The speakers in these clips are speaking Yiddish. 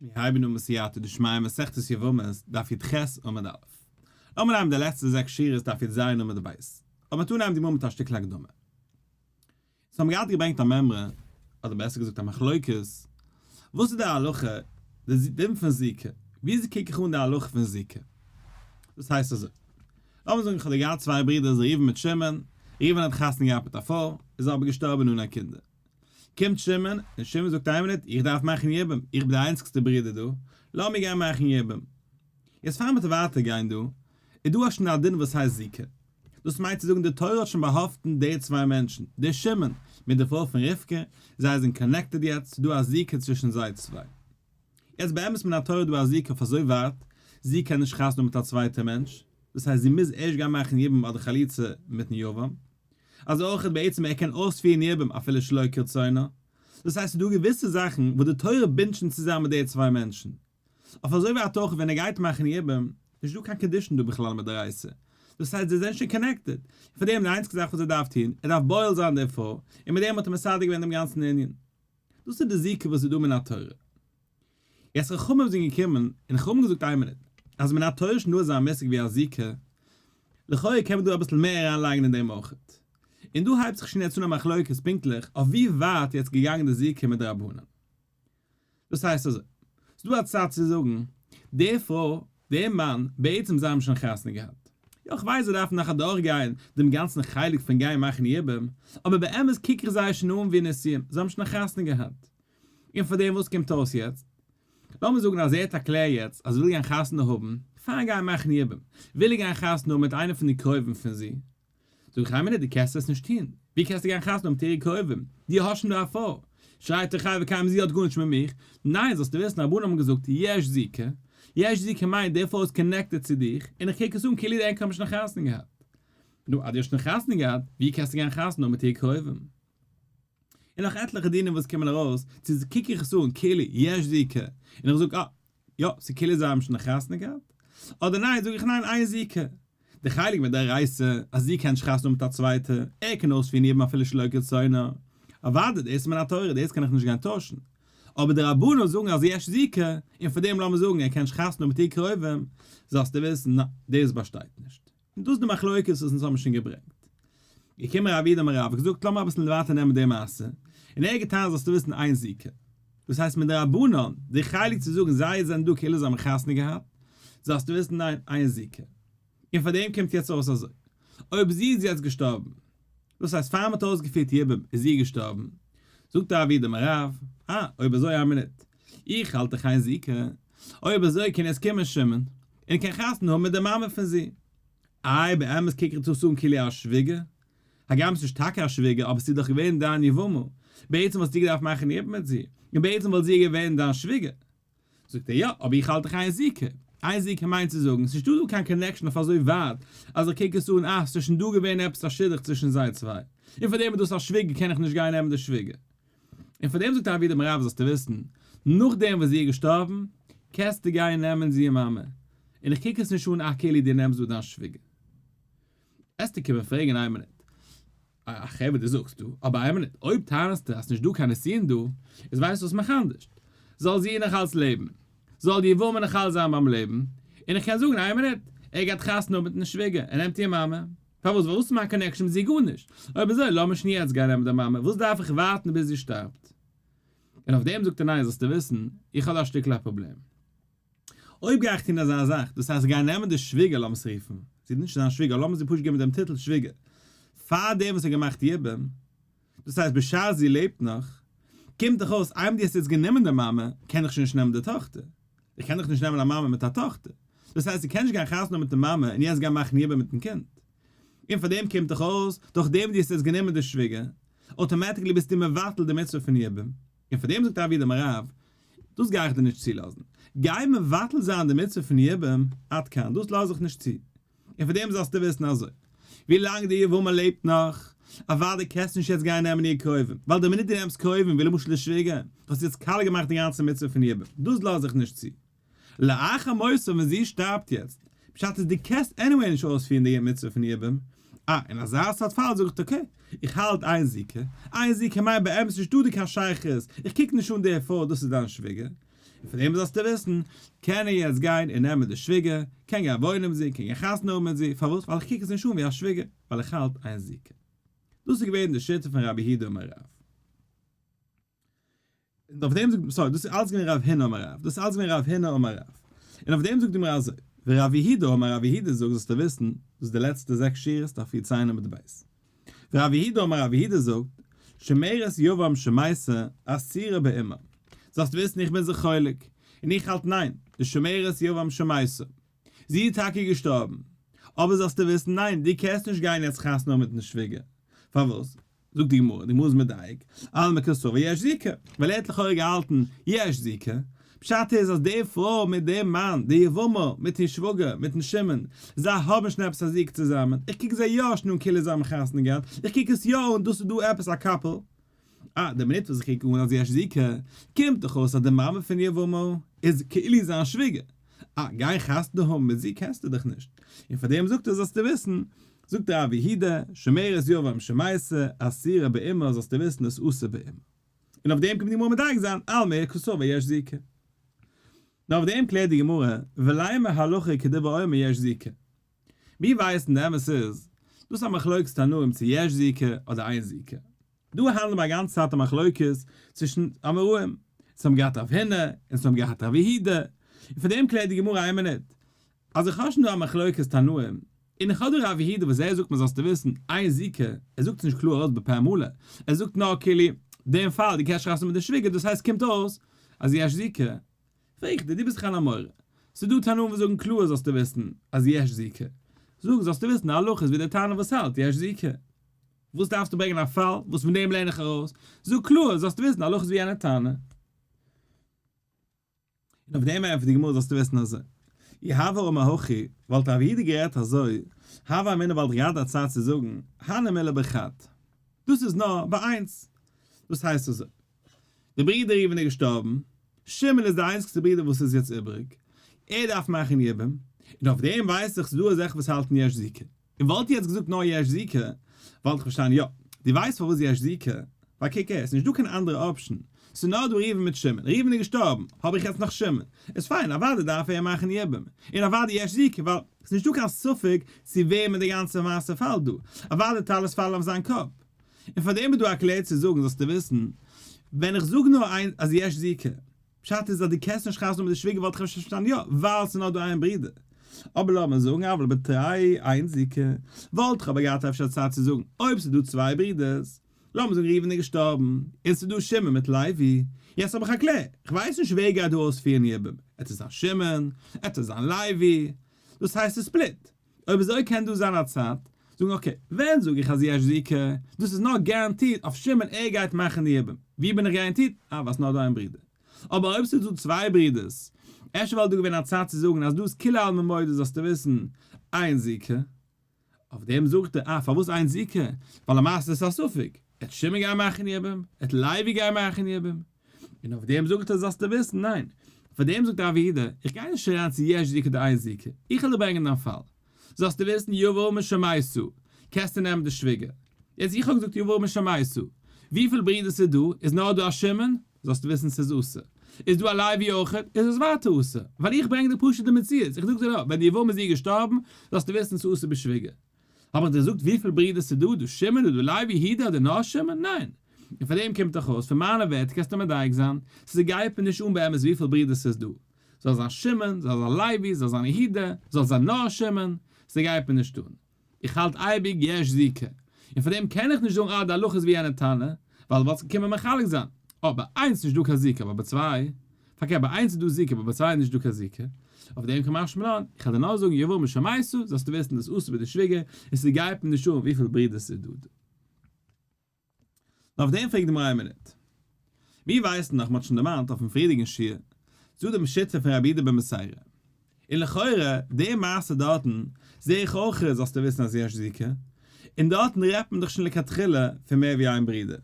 מיר הייבן אן בסייעתא דשמיא מסכת יבמות, דף י"ח עמוד א'. לאמיר נעמען די לעצטע זעקס שורות דף י"ז עמוד ב'. אבער מ'טאר נעמען די גמרא מיט א שטיקל הקדמה. ס'האבן מיר געהאט געברענגט א מימרא, אדער בעסער געזאגט א מחלוקת, וואס איז די הלכה, די דין פון זיקה, וויאזוי קוק איך אן די הלכה פון זיקה? דאס הייסט אזוי, לאמיר זאגן איך האב געהאט צוויי ברידערס ראובן מיט שמעון, ראובן האט חתונה געהאט מיט א פרוי, איז אבער געשטארבען אן א קינדער. קומט שמעון, און שמעון זאגט איין מינוט, איך דארף מאכן יבום, איך בין די איינציגסטע ברודער דא, לאמיר גיין מאכן יבום. יעצט פאר מ'טוט ווייטער גיין דא, איז דא א שוין א דין וואס הייסט זיקה. דאס מיינט צו זאגן די תורה האט שוין באהאפטן די צוויי מענטשן, די שמעון מיט די פרוי פון רבקה, זיי זענען connected יעצט, ס'איז דא א זיקה צווישן זיי צוויי. יעצט באמת מן התורה איז דא א זיקה אויף אזוי ווייט, זי קען נישט חתונה האבן מיט א צווייטע מענטש, דאס הייסט זי מוז ערשט גיין מאכן יבום אדער חליצה מיטן יבם. אזוי אויך בעצם ער קען אויספירן יבום אפילו שלא כרצונו, דאס הייסט ס'איז דא געוויסע זאכן וואס די תורה בינדט שוין צוזאם מיט די צוויי מענטשן, אויף אזוי ווייט אויך ווען ער גייט מאכן יבום, נישט דא קיין קידושין דא בכלל מדאורייתא, דאס הייסט זיי זענען שוין connected, און פאר דעם די איינציגסטע זאך וואס ער דארף טון, ער דארף בועל זיין די פרוי, און מיט דעם האט ער מסדר געווען דעם גאנצן ענין. דאס איז די זיקה וואס איז דא מן התורה. יעצט חכמים זענען געקומען און חכמים געזאגט איין מינוט, אז מן התורה איז שוין דא אזא מושג ווי א זיקה, לכאורה קען מען דא אביסל מער אריינלייגן אין דעם אויכעט. און דא הייבט זיך שוין יעצט אן א מחלוקת פונקטליך אויף ווי ווייט יעצט געגאנגען די זיקה מדרבנן. דאס הייסט אזוי, ס'איז דא א צד צו זאגן, די פרוי, די מאן, בעצם זיי האבן שוין חתונה געהאט. יא כ'ווייס זיי דארפן נאך אדורכגיין דעם גאנצן חלק פון גיין מאכן יבום, אבער באמת קוק איך זיי שוין אן ווי נשואים, זיי האבן שוין חתונה געהאט. און פאר דעם וואס קומט אויס יעצט? לאמיר זאגן אז ער האט א קלער יעצט אז ער וויל גיין חתונה האבן, פארן גיין מאכן יבום, וויל ער גיין חתונה האבן מיט איינע פון די קרובים פון זי. זאג איך איין מינוט דו קענסט עס נישט טון, ווי קענסטו גיין חתונה האבן מיט אירע קרובים, דו האסט שוין דא א פרוי. שרייט ער חי וקיים זי האט גארנישט מיט מיך, ניין זאלסטו וויסן רבנן האבן געזאגט יש זיקה, יש זיקה מיינט די פרוי איז connected צו דיך, און איך קוק עס אן כאילו די ענק האבן שוין חתונה געהאט. נו אז דו האסט שוין חתונה געהאט, ווי קענסטו גיין חתונה האבן מיט איר קרובים? און נאך עטליכע דינים וואס קומען ארויס, צו קוק איך עס אן כאילו יש זיקה, און איך זאג אה, יא, ס'איז כאילו זיי האבן שוין חתונה געהאט, אדער ניין, זאג איך ניין, אין זיקה. די חלק מדאורייתא אז זי קען נישט חתונה האבן מיט א צווייטע, ער קען אויספירן יבום אפילו שלא כרצונו, אוודאי, דאס איז מן התורה, דאס קען איך נישט גיין טוישן. אבער די רבנן זאגן אז יש זיקה, און פאר דעם לאמיר זאגן ער קען נישט חתונה האבן מיט איר קרובים, זאלסטו וויסן, ניין, דאס באשטייט נישט. און דאס איז די מחלוקת וואס אונז האבן שוין געברענגט. געקומען רב יהודה אמר רב, געזאגט לאמיר אביסל ווייטער נעמען די מעשה, און ער האט געטענה'ט זאלסטו וויסן אין זיקה. דאס הייסט מדרבנן, די חלק צו זאגן זיי זענען דא כאילו זיי האבן חתונה געהאט, זאלסטו וויסן ניין, אין זיקה. און פאר דעם קומט יעצט אויס אזוי, אויב זי איז יעצט געשטארבן, דאס הייסט פאר מ'האט אויסגעפירט יבום איז זי געשטארבן, זאגט רב יהודה אמר רב, אה, אויב אזוי א מינוט, איך האלט דאך אין זיקה, אויב אזוי קען יעצט קומען שמעון, און קען חתונה האבן מיט די מאמע פון זי. איי באמת קוק איך דאס אן כאילו א שוויגער, הגם ס'נישט טאקע א שוויגער אבער ס'איז דאך געווען דיין יבמה, בעצם וואלסטו געדארפט מאכן יבום מיט זי, און בעצם וואלט זי געווען דיין שוויגער. זאגט ער יא, אבער איך האלט דאך אין זיקה. אין זיקה מיינט צו זאגן, ס'נישטא דא קיין connection אויף אזוי ווייט אז איך קוק עס אן אה ס'איז שוין דא געווען עפעס א שידוך צווישן זיי צוויי, און פאר דעם איז דאס א שוויגער קען איך נישט גיין נעמען די שוויגער. און פאר דעם זאגט רב יהודה אמר רב זאלסטו וויסן, נאכדעם וואס זי איז געשטארבן, קענסטו גיין נעמען זי מאמע, און איך קוק עס נישט אן א כאילו דו נעמסט דא דיין שוויגער. עסטו קומען פרעגן איין מינוט, א חברה דו זאגסט דא, אבער איין מינוט, אויב טענה'סטו אז ס'נישט דא קיין נישואין דא, איז ווייסט וואס מאך אנדערשט, זאל זי נאך אלץ לעבן, זאל די יבמה נאך אלץ זיין ביים לעבן, און איך קען זאגן איין מינוט, ער גייט חתונה האבן מיטן שוויגער, ער נעמט איר מאמע, פארוואס וואס איז מיין connection מיט זי גארנישט, אויב אזוי לאמיר שוין יעצט גיין נעמען די מאמע, וואס דארף איך ווארטן ביז זי שטארבט? און אויף דעם זאגט ער ניין זאלסטו וויסן, איך האב דא א שטיקל א פראבלעם. אויב גיי איך טון אזא זאך, דאס הייסט גיין נעמען די שוויגער לאמיר עס רופן, זי איז נישט זיין שוויגער, לאמיר זי פשוט געבן דעם טיטל שוויגער, פאר דעם וואס האט געמאכט יבום, דאס הייסט בשעת זי לעבט נאך, קומט דאך אויס איינמאל דו האסט יעצט גענומען די מאמע, קען איך שוין נישט נעמען די טאכטער. איך קען דאך נישט נעמען א מאמע מיט א טאכטער. דאס הייסט זי קען נישט גיין חתונה מיט די מאמע און יעצט גיין מאכן יבום מיטן קינד. און פאר דעם קומט דאך אויס, דורך דעם וואס דו האסט יעצט גענומען די שוויגער, automatically ביסטו מבטל די מצוה פון יבום. און פאר דעם זאגט רב יהודה אמר רב, דאס גיי איך דיר נישט צולאזן. גיי מבטל זיין די מצוה פון יבום, עד כאן, דאס לאז איך נישט צו. און פאר דעם זאלסטו וויסן אזוי, ווי לאנג די יבמה לעבט נאך, אוודאי קענסטו נישט יעצט גיין נעמען איר קרובים, ווייל די מינוט דו נעמסט קרובים, ווי למשל די שוויגער, האסטו יעצט קאליע געמאכט די גאנצע מצוה פון יבום, דאס לאז איך נישט צו. לאחר מותה ווען זי שטארבט יעצט, פשט איז דו קענסט anyway נישט אויספירן די מצוה פון יבום, אה, אין אזא סארט פאל זאג איך okay, איך האלט אין זיקה, אין זיקה מיינט באמת נישטא דא קיין שייכות, איך קוק נישט אן די פרוי דאס איז דיין שוויגער. און פון דעם זאלסטו וויסן, קען ער יעצט גיין און נעמען די שוויגער, קען גיין וואוינען מיט זי, קען גיין חתונה האבן מיט זי, פארוואס? ווייל איך קוק עס נישט אן ווי א שוויגער, ווייל איך האלט אין זיקה. דאס איז געווען די שיטה פון רבי יהודה אמר רב. און אויף דעם זאגט, sorry, דאס איז אלץ געווען רב הונא אמר רב, דאס איז אלץ געווען רב הונא אמר רב. און אויף דעם זאגט די גמרא אזוי, ורב יהודה אמר רב יהודה זאגט זאלסטו וויסן, דאס איז די לעצטע זעקס שורות דף י"ז עמוד ב'. ורב יהודה אמר רב יהודה זאגט, שומרת יבם שמתה אסורה באמה. זאלסט וויסן איך בין זיך חולק, און איך האלט ניין, די שומרת יבם שמתה. זי איז טאקע געשטארבן, אבער זאלסטו וויסן ניין, דו קענסט נישט גיין יעצט חתונה האבן מיטן שוויגער. פארוואס? זאגט די גמרא, די גמרא איז מדייק, אלמא קסבר יש זיקה, ווייל ער האט לכאורה געהאלטן יש זיקה, פשט איז אז די פרוי מיט דעם מאן, די יבמה מיט איר שוואגער, מיטן שמעון, זיי האבן שוין עפעס א זיקה צוזאמען, איך קוק זיי יא שוין אן כאילו זיי האבן חתונה געהאט, איך קוק עס יא אן דאס איז דא עפעס א couple. אה, די מינוט וואס איך קוק אן אז יש זיקה, קומט דאך אויס אז די מאמע פון יבמה איז כאילו זיין שוויגער. אה, גיין חתונה האבן מיט זי קענסטו דאך נישט. און פאר דעם זאגט ער זאלסטו וויסן, זאגט רב יהודה, שומרת יבם שמתה, אסורה באמה זאלסטו וויסן איז אסור באמה. און אויף דעם קומט די גמרא מדייק זיין, אלמא קסבר יש זיקה. נאר אויף דעם קלערט די גמרא, ולימא הלכה כדברי אומר יש זיקה. מיר ווייסן די אמת איז, דאס איז א מחלוקת תנאים צו יש זיקה אדער אין זיקה. דא האנדלט מען א גאנצע צייט א מחלוקת צווישן אמוראים, זיי האבן געהאט רב הונא און זיי האבן געהאט רב יהודה, און פון דעם קלערט די גמרא איין מינוט, אז איך האב שוין דא א מחלוקת תנאים, און איך האב דא רב יהודה וואס ער זאגט מיר זאלסטו וויסן אין זיקה, ער זאגט עס נישט קלאר ארויס בפה מלא, ער זאגט נאר כאילו דעם פאל דו קענסט חתונה מיט די שוויגער דאס הייסט קומט אויס אז יש זיקה, פרעג איך דיר דו ביסט דאך אן אמורא, ס'איז דא תנאים וואס זאגן קלאר זאלסטו וויסן אז יש זיקה, זאג זאלסטו וויסן די הלכה איז ווי דער תנא וואס האלט יש זיקה. וואס דארפסטו ברענגען א פאל וואס פון דעם לערן איך ארויס? זאג קלאר זאלסטו וויסן די הלכה איז ווי יענער תנא. און אויף דעם ענטפערט די גמרא זאלסטו וויסן אזוי, אי הוה אמר הכי, וואלט רב יהודה גערעדט אזוי, הוה אמינא וואלט איך געהאט א צד צו זאגן, הני מילי בחד, דאס איז נאר ביי איינס, דאס הייסט אזוי, די ברודער ראובן איז געשטארבן, שמעון איז די איינציגסטע ברודער וואס איז יעצט איבעריג, ער דארף מאכן יבום, און אויף דעם ווייס איך ס'איז דא אזעלכע וואס האלטן יש זיקה. און וואלט יעצט געזאגט נאר יש זיקה, וואלט איך פארשטאנען יא. דו ווייסט פארוואס יש זיקה? ווייל קוק הער, ס'נישט דא קיין אנדערע option. ס'איז נאר דא ראובן מיט שמעון. ראובן איז געשטארבן, האב איך יעצט נאך שמעון. איז פיין, אוודאי דארף ער מאכן יבום. און אוודאי יש זיקה, ווייל ס'נישט דא קיין ספק צו וועמען די גאנצע מעשה פאלט דא. אוודאי טייל עס פאלן אויף זיין קאפ. און פארדעם איז דא א קלער צו זאגן זאלסטו וויסן, ווען איך זאג נאר איין אז יש זיקה, פשט איז אז דו קענסט נישט חתונה מיט די שוויגער וואלט איך אפשר פארשטאנען יא ווייל ס'איז נאר דא איין ברודער. אבער לאמיר זאגן אבל בתרי אין זיקה וואלט איך אבער געהאט אפשר צייט צו זאגן אויב ס'איז דא צוויי ברודערס לאמיר זאגן ראובן איז געשטארבן און ס'איז דא שמעון מיט לוי יעצט האב איך א קלער כ'ווייס נישט ווער גייט דא אויספירן יבום עט עס זיין שמעון עט עס זיין לוי דאס הייסט ס'איז split. אויב אזוי קען דא זיין א צייט זאגן okay ווען זאג איך אז יש זיקה דאס איז נאר guaranteed אויף שמעון ער גייט מאכן די יבום ווי בין איך guaranteed אה ווייל ס'נאר דא איין ברודער אבער אויב ס'איז דא צוויי ברודערס אפשר וואלט דא געווען א צייט צו זאגן אז דא איז כולי עלמא מודה זאלסטו וויסן אין זיקה אויף דעם זאגט ער אה פארוואס אין זיקה ווייל למעשה איז עס א ספק עט שמעון גיין מאכן יבום עט לוי גיין מאכן יבום און אויף דעם זאגט ער זאלסטו וויסן, ניין, פאר דעם זאגט רב יהודה, איך גיי נישט אריין צו יש זיקה אדער אין זיקה, איך וועל דיר ברענגען דיין פאל, זאלסטו וויסן יבמה שמתה, קענסטו נעמען די שוויגער, יעצט איך האב געזאגט יבמה שמתה, וויפיל ברידער ס'איז דא, איז נאר דא א שמעון, זאלסטו וויסן ס'איז אסור, איז דא א לוי אויכעט, איז עס ווייטער אסור, ווייל איך ברענג דיר פשוט די מציאות, איך זאג דיר נאר, ווען די יבמה איז איר געשטארבן, זאלסטו וויסן ס'איז אסור בשוויגער. האב איך דיר געזאגט וויפיל ברידער ס'איז דא, דא שמעון אדער לוי יהודה אדער נאר שמעון? ניין. און פאר דעם קומט דאך אויס, פון מיינע ווערטער קענסטו מדייק זיין, ס'גייט מיר נישט אן באמת וויפיל ברידער ס'איז דא. זאל זיין שמעון, זאל זיין לוי, זאל זיין יהודה, זאל זיין נאר שמעון, ס'גייט מיר נישט אן. איך האלט אייביג יש זיקה. און פאר דעם קען איך נישט זאגן אה די הלכה איז ווי יענע תנא, ווייל וואלסט געקומען מחלק זיין. אה ביי איינס נישט דא קיין זיקה אבער ביי צוויי פארקערט ביי איינס איז דא זיקה אבער ביי צוויי איז נישט דא קיין זיקה, אויף דעם קא משמע לן, איך וועל דיר נאר זאגן יבמה שמתה, זאלסטו וויסן דאס אסור ביי די שוויגער, און ס'גייט מיר נישט אן וויפיל ברידער ס'איז דא דא. נאר אויף דעם פרעגט די גמרא איין מינוט. מיר ווייסן דאך, מ'האט שוין דערמאנט אויפן פריערדיגן שיעור, ס'דא דעם שיטה פון רבי יהודה בן בתירא. און לכאורה, די מעשה דארטן, זעה איך אויך זאלסטו וויסן אז יש זיקה, און דארטן רעדט מען דאך שוין לכתחילה פון מער ווי איין ברודער.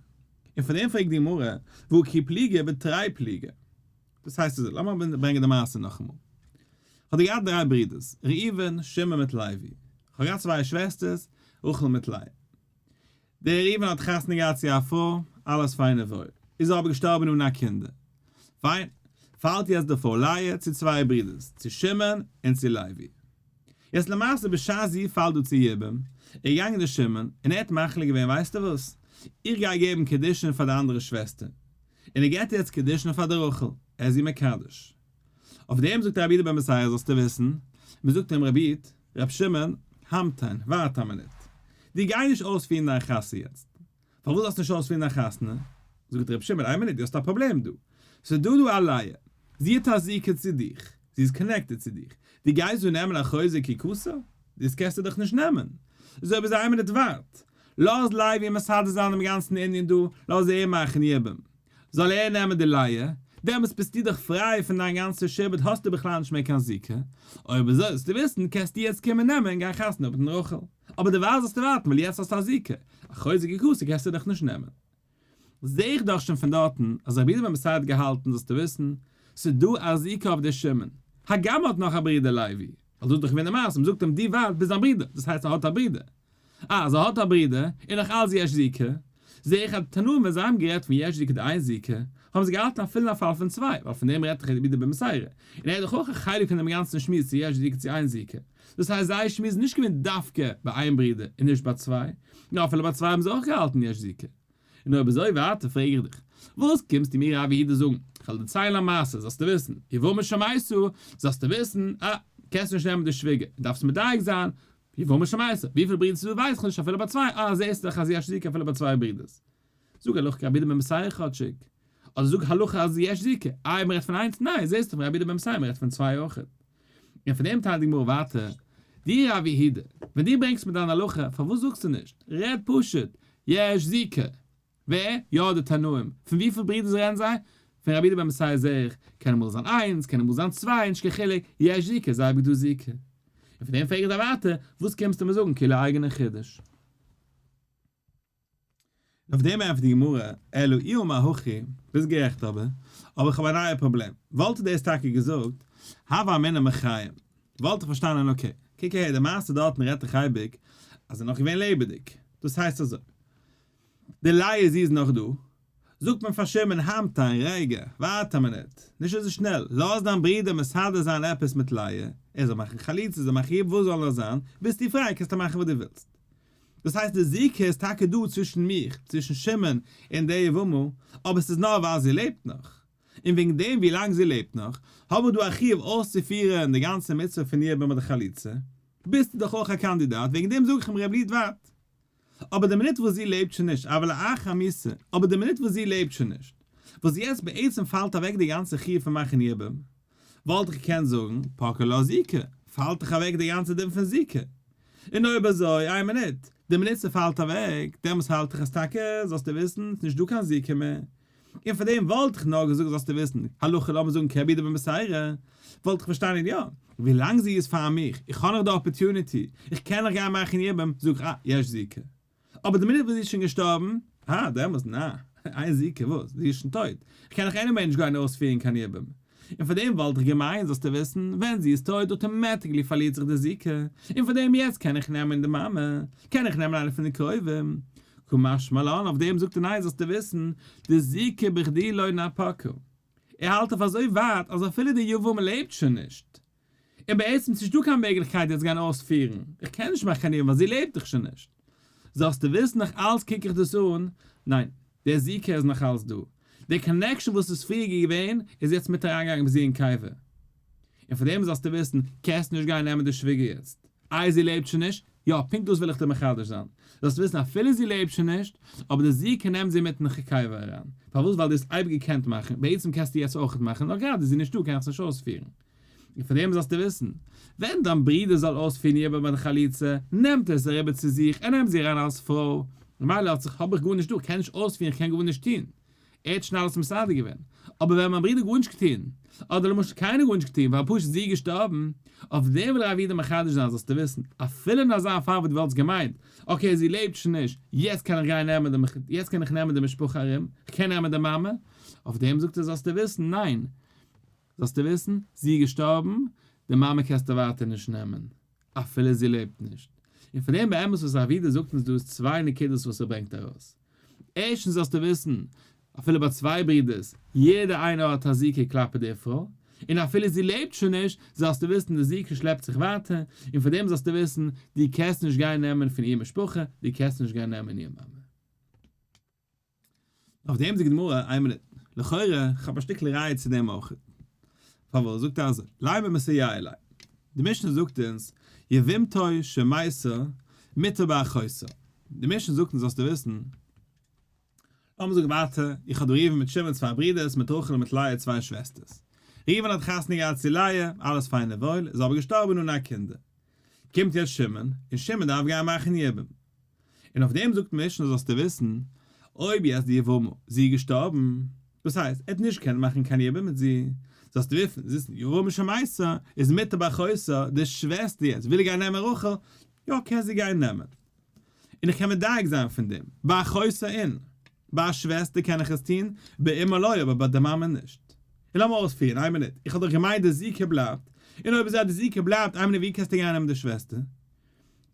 און פון דעם פרעגט די גמרא, והא כי פליגי בתרי פליגי. דאס הייסט אזוי, לאמיר ברענגען די מעשה נאכאמאל. כ'האב דא געהאט דריי ברודערס, ראובן, שמעון מיט לוי. כ'האב געהאט צוויי שוועסטערס, רחל מיט לאה. דער ראובן האט חתונה געהאט צו א פרוי, אלעס פיין און וואויל. איז ער אבער געשטארבען אן א קינדער. פיין. פאלט יעצט די פרוי לאה צו צוויי ברידערס, צו שמעון און צו לוי. יעצט למעשה בשעת זי פאלט דא צו יבום, איז געגאנגען דער שמעון און ער האט מחליט געווען ווייסטו וואס, איך גיי געבן קידושין פאר די אנדערע שוועסטער, און ער געבט יעצט קידושין פאר די רחל, ער איז איר מקדש. אויף דעם זאגט רבי יהודה בן בתירא זאלסטו וויסן, מען זאגט אים רבי איד, רבי שמעון, המתן, ווארט א מינוט, דו גיי נישט אויספירן דיין חתונה יעצט, פארוואס זאלסטו נישט אויספירן דיין חתונה? זאגט רבי שמעון, איין מינוט, דו האסט א פראבלעם דא, ס'איז דא דא א לאה, זי האט א זיקה צו דיך, זי איז connected צו דיך, דו גייסט דא נעמען אחות זקוקתה? דאס קענסטו דאך נישט נעמען. איז אויב אזוי איין מינוט ווארט, לאז לוי מסדר זיין דעם גאנצן ענין דא, לאז ער מאכן יבום, זאל ער נעמען די לאה, דעמאלטס ביסטו דאך פריי פון דיין גאנצע שעבוד האסטו בכלל נישט מער קיין זיקה, אויב אזוי זאלסטו וויסן קענסטו יעצט קומען נעמען און גיין חתונה האבן מיט רחל, אבער דערווייל זאלסטו ווארטן ווייל יעצט האסטו א זיקה, אחות זקוקתה קענסטו דאך נישט נעמען. זעה איך דאך שוין פון דארטן אז רבי יהודה בן בתירא האט געהאלטן זאלסטו וויסן, ס'איז דא א זיקה אויף די שמעון, הגם ער האט נאך א ברודער לוי, ווייל דאס איז דאך געווען די מעשה, מ'זאגט אים דו ווארט ביז דיין ברודער, דאס הייסט ער האט א ברודער, אה, אז ער האט א ברודער, און נאך אלץ יש זיקה, זעה איך אז די תנאים ווען זיי האבן גערעדט פון יש זיקה די אין זיקה, האבן זיי געהאלטן אפילו אין א פאל פון צוויי, ווייל פון דעם רעדט דאך רבי יהודה בן בתירא, און ער איז דאך אויך א חלק פון דעם גאנצן שמועס צו יש זיקה צו אין זיקה. דאס הייסט זייער שמועס איז נישט געווען דווקא ביי איין ברודער און נישט ביי צוויי, נאר אפילו ביי צוויי האבן זיי אויך געהאלטן יש זיקה. און אויב אזוי ווייטער פרעג איך דיך, וואס קומסטו מיר רב יהודה זאגן, כ'וועל דערציילן א מעשה, זאלסטו וויסן, יבמה שמתה, זאלסטו וויסן, אה, קענסט נישט נעמען די שוויגער, דארפסט מדייק זיין, יבמה שמתה, וויפיל ברידערס ס'איז דא ווייס איך נישט, אפילו ביי צוויי, אה, זעסט דאך אז יש זיקה אפילו ביי צוויי ברידערס. זאג הלכה כרבי יהודה בן בתירא כאטשיג. אדער זאג הלכה אז יש זיקה, איי מ'רעדט פון איינס, ניין, זעסט דאך פון רבי יהודה בן בתירא מ'רעדט פון צוויי אויכעט. און פון דעם טיילט די גמרא ווייטער, דו רב יהודה, ווען דו ברענגסט מיר דיין הלכה, פארוואס זאגסטו נישט, רעד פשוט, יש זיקה. ווער? יא די תנאים. פון וויפיל ברידערס רעדן זיי? פון רבי יהודה בן בתירא זעה איך, קען אמאל זיין איינס, קען אמאל זיין צוויי, נישט קיין חילוק, יש זיקה, זיי האבן דא זיקה. און פון דעם פרעג איך דיר ווייטער, וואס קומסטו מיר זאגן כאילו אייגענע חידוש? אויף דעם ענטפערט די גמרא, אלא אי אמר הכי, ביסט גערעכט אבער, אבער איך האב א נייע פראבלעם, וואלט ער דאס טאקע געזאגט, הוה אמינא מחיים, וואלט איך פארשטאנען okay, קוק אהער די מעשה דארטן רעדט דאך אייביג אז ער איז נאך געווען לעבעדיג, דאס הייסט אזוי, די לאה זי איז נאך דא, זאגט מען פאר שמעון המתן רגע, ווארט א מינוט, נישט אזוי שנעל, לאז דיין ברודער מסדר זיין עפעס מיט לאה, ער זאל מאכן חליצה, זאל מאכן יבום וואס זאל נאר זיין, ביסטו פריי קענסטו מאכן וואס דו ווילסט. דאס הייסט די זיקה איז טאקע דא צווישן מיך, צווישן שמעון און די יבמה, אבער ס'איז נאר ווייל זי לעבט נאך. און וועגן דעם ווי לאנג זי לעבט נאך, האב איך דא א חיוב אויסצופירן די גאנצע מצוה פון יבום אדער חליצה. ביסטו דאך אויך א קאנדידאט, וועגן דעם זאג איך אים ר' ליד ווארט. אבער די מינוט וואס זי לעבט שוין נישט, אבל לאחר מיתה, אבער די מינוט וואס זי לעבט שוין נישט, וואס יעצט בעצם פאלט אוועק די גאנצע חיוב פון מאכן יבום, וואלט איך געקענט זאגן, פקעה לה זיקה, פאלט דאך אוועק די גאנצע דין פון זיקה. און אויב אזוי, איין מינוט, די מינוט ס'פאלט אוועק, דעמאלס האלט איך אז טאקע, זאלסטו וויסן, ס'נישט דא קיין זיקה מער. און פאר דעם וואלט איך נאר געזאגט זאלסטו וויסן, הלכה לאמיר זאגן כרבי יהודה בן בתירא, וואלט איך פארשטאנען יא, ווילאנג זי איז פאר מיך, איך האב נאך די opportunity, איך קען נאך גיין מאכן יבום, זאג איך אה, יש זיקה. אבער די מינוט וואס זי איז שוין געשטארבן, אה, דעמאלס נא, אין זיקה וואס, זי איז שוין טויט, איך קען נאך anyway נישט גיין אויספירן קיין יבום. און פאר דעם וואלט איך געמיינט זאלסטו וויסן, ווען זי איז טויט automatically פארלירט זיך די זיקה, און פאר דעם יעצט קען איך נעמען די מאמע, קען איך נעמען איינע פון די קרובים. קא משמע לן, אויף דעם זאגט ער ניין זאלסטו וויסן, די זיקה בכדי לא נפקא. ער האלט אויף אזוי ווייט אז אפילו די יבמה לעבט שוין נישט. און בעצם ס'נישט דא קיין מעגליכקייט יעצט גיין אויספירן, איך קען נישט מאכן קיין יבום ווייל זי לעבט דאך שוין נישט. זאלסטו וויסן נאך אלץ קוק איך דאס אן, ניין, דער זיקה איז נאך אלץ דא. דער connection וואס איז פריער געווען איז יעצט מיט אריינגעגאנגען ביי זי אין קבר. און פאר דעם זאלסטו וויסן, קענסט נישט גיין נעמען די שוויגער יעצט. איי זי לעבט שוין נישט? יא, פונקט דאס וויל איך דיר מחדש זיין. זאלסט וויסן אפילו זי לעבט שוין נישט, אבער די זיקה נעמט זי מיט אין קבר אריין. פארוואס? ווייל דו האסט אייביג געקענט מאכן, בעצם קענסטו יעצט אויכעט מאכן, נאר גראדע איז זי נישטא קען איך עס נישט אויספירן. און פאר דעם זאלסטו וויסן, ווען דיין ברודער זאל אויספירן יבום ביי די חליצה, נעמט ער עס אריבער צו זיך, ער נעמט זי אריין אלס פרוי, ממילא האט זיך האב איך גארנישט דא, כ'קען נישט אויספירן, כ'קען גארנישט טון. ער האט שוין אלעס מסדר געווען. אבער ווען מיין ברודער גארנישט געטון, אדער למשל קיינער גארנישט געטון, ווייל פשוט זי איז געשטארבן, אויף דעם וויל רב יהודה מחדש זיין זאלסטו וויסן, אפילו אין אזא פאל וואס דו וואלטסט געמיינט, okay זי לעבט שוין נישט, יעצט קען איך גיין נעמען די יעצט קען איך נעמען די משפחה ארום, כ'קען נעמען די מאמע, אויף דעם זאגט ער זאלסטו וויסן, ניין, זאלסטו וויסן, זי איז געשטארבן, די מאמע קענסטו ווייטער נישט נעמען, אפילו זי לעבט נישט. און פון דעם באמת וואס רב יהודה זאגט אונז דא איז צוויי נקודות וואס ער ברענגט ארויס. ערשטנס זאלסטו וויסן. אפילו ביי צוויי ברידערס, יעדער איינער האט א זיקה כלפי די פרוי, און אפילו זי לעבט שוין נישט, זאלסטו וויסן די זיקה שלעפט זיך ווייטער, און פאר דעם זאלסטו וויסן, דו קענסט נישט גיין נעמען פון איר משפחה, דו קענסט נישט גיין נעמען איר מאמע. אויף דעם זאגט די גמרא, איין מינוט, לכאורה, כ'האב א שטיקל ראיה צו דעם אויך. פארוואס זאגט ער אזוי? לימא מסייע ליה. די משנה זאגט אונז, יבמתו שמתה מותר באחותה. די משנה זאגט אונז זאלסטו וויסן, לאמיר זאגן ווייטער, איך האב דא ראובן מיט שמעון צוויי ברידערס, מיט רחל און מיט לאה צוויי שוועסטערס. ראובן האט חתונה געהאט צו לאה, אלעס פיין און וואויל, איז אבער געשטארבן אן א קינדער. קומט יעצט שמעון, און שמעון דארף גיין מאכן יבום. און אויף דעם זאגט משנה זאלסטו וויסן, אויב יעצט די יבמה, זי איז געשטארבן, דאס הייסט, ער האט נישט געקענט מאכן קיין יבום מיט זי, זאלסטו וויסן, יבמה שמתה איז מותר באחותה, די שוועסטער יעצט וויל ער גיין נעמען רחל, יא קען זי גיין נעמען. און איך קען מדייק זיין פון דעם, באחותה אין, ביי א שוועסטער קען איך עס טון, באמה לא, אבער ביי די מאמע נישט. און לאמיר אויספירן, איין מינוט, איך האב דאך געמיינט די זיקה בלייבט, און אויב אזוי די זיקה בלייבט, איין מינוט ווי קענסטו גיין נעמען די שוועסטער?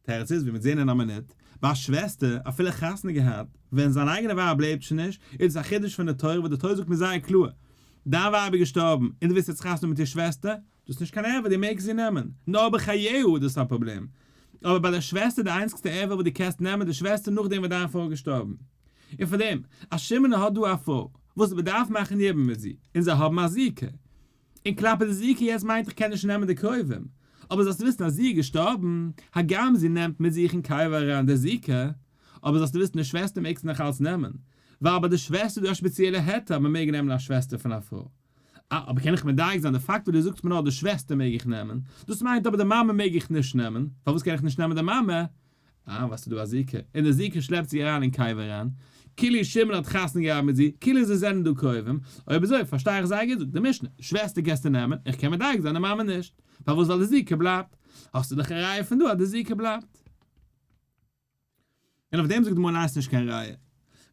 תירוץ איז, ווי מיר זעהן אין א מינוט, ביי א שוועסטער, אפילו חתונה געהאט, ווען זיין אייגענע ווייב לעבט שוין נישט, איז עס א חידוש פון די תורה וואס די תורה זאגט מיר זייער קלאר, דיין ווייב איז געשטארבן און דו ווילסט יעצט חתונה האבן מיט איר שוועסטער, דאס איז נישט קיין ערווה, דו מעגסט זי נעמען, נאר בחייה איז דאס א פראבלעם, אבער ביי די שוועסטער די איינציגסטע ערווה וואס דו קענסט נעמען די שוועסטער נאכדעם וואס דיין פרוי איז געשטארבן. און פאר דעם, אז שמעון האט דא א פרוי וואס מען דארף מאכן יבום מיט זי, און זיי האבן א זיקה, און כלפי די זיקה יעצט מיינט איך קען נישט נעמען די קרובים, אבער זאלסט וויסן אז זי איז געשטארבן, הגם זי נעמט מיט זיך אין קבר אריין די זיקה, אבער זאלסטו וויסן די שוועסטער מעגסטו נאך אלץ נעמען, ווייל ביי די שוועסטער איז דא א שפעציעלע היתר אז מען מעג נעמען א שוועסטער פון א פרוי. אה, אבער קען איך מדייק זיין די פאקט וואס דו זאגסט מיר נאר די שוועסטער מעג איך נעמען, דאס מיינט אבער די מאמע מעג איך נישט נעמען, פארוואס קען איך נישט נעמען די מאמע? אה, ווייל ס'איז דא א זיקה, און די זיקה שלעפט זי אריין אין קבר אריין, כאילו שמעון האט חתונה געהאט מיט זי, כאילו זיי זענען דא קרובים, אויב אזוי פארשטיי איך זייער גוט זאגט די משנה, שוועסטער קענסטו נעמען, איך קען מדייק זיין די מאמע נישט, פארוואס ווייל די זיקה בלייבט, האסטו דאך א ראיה פון דא אז די זיקה בלייבט. און אויף דעם זאגט די גמרא ניין ס'נישט קיין ראיה,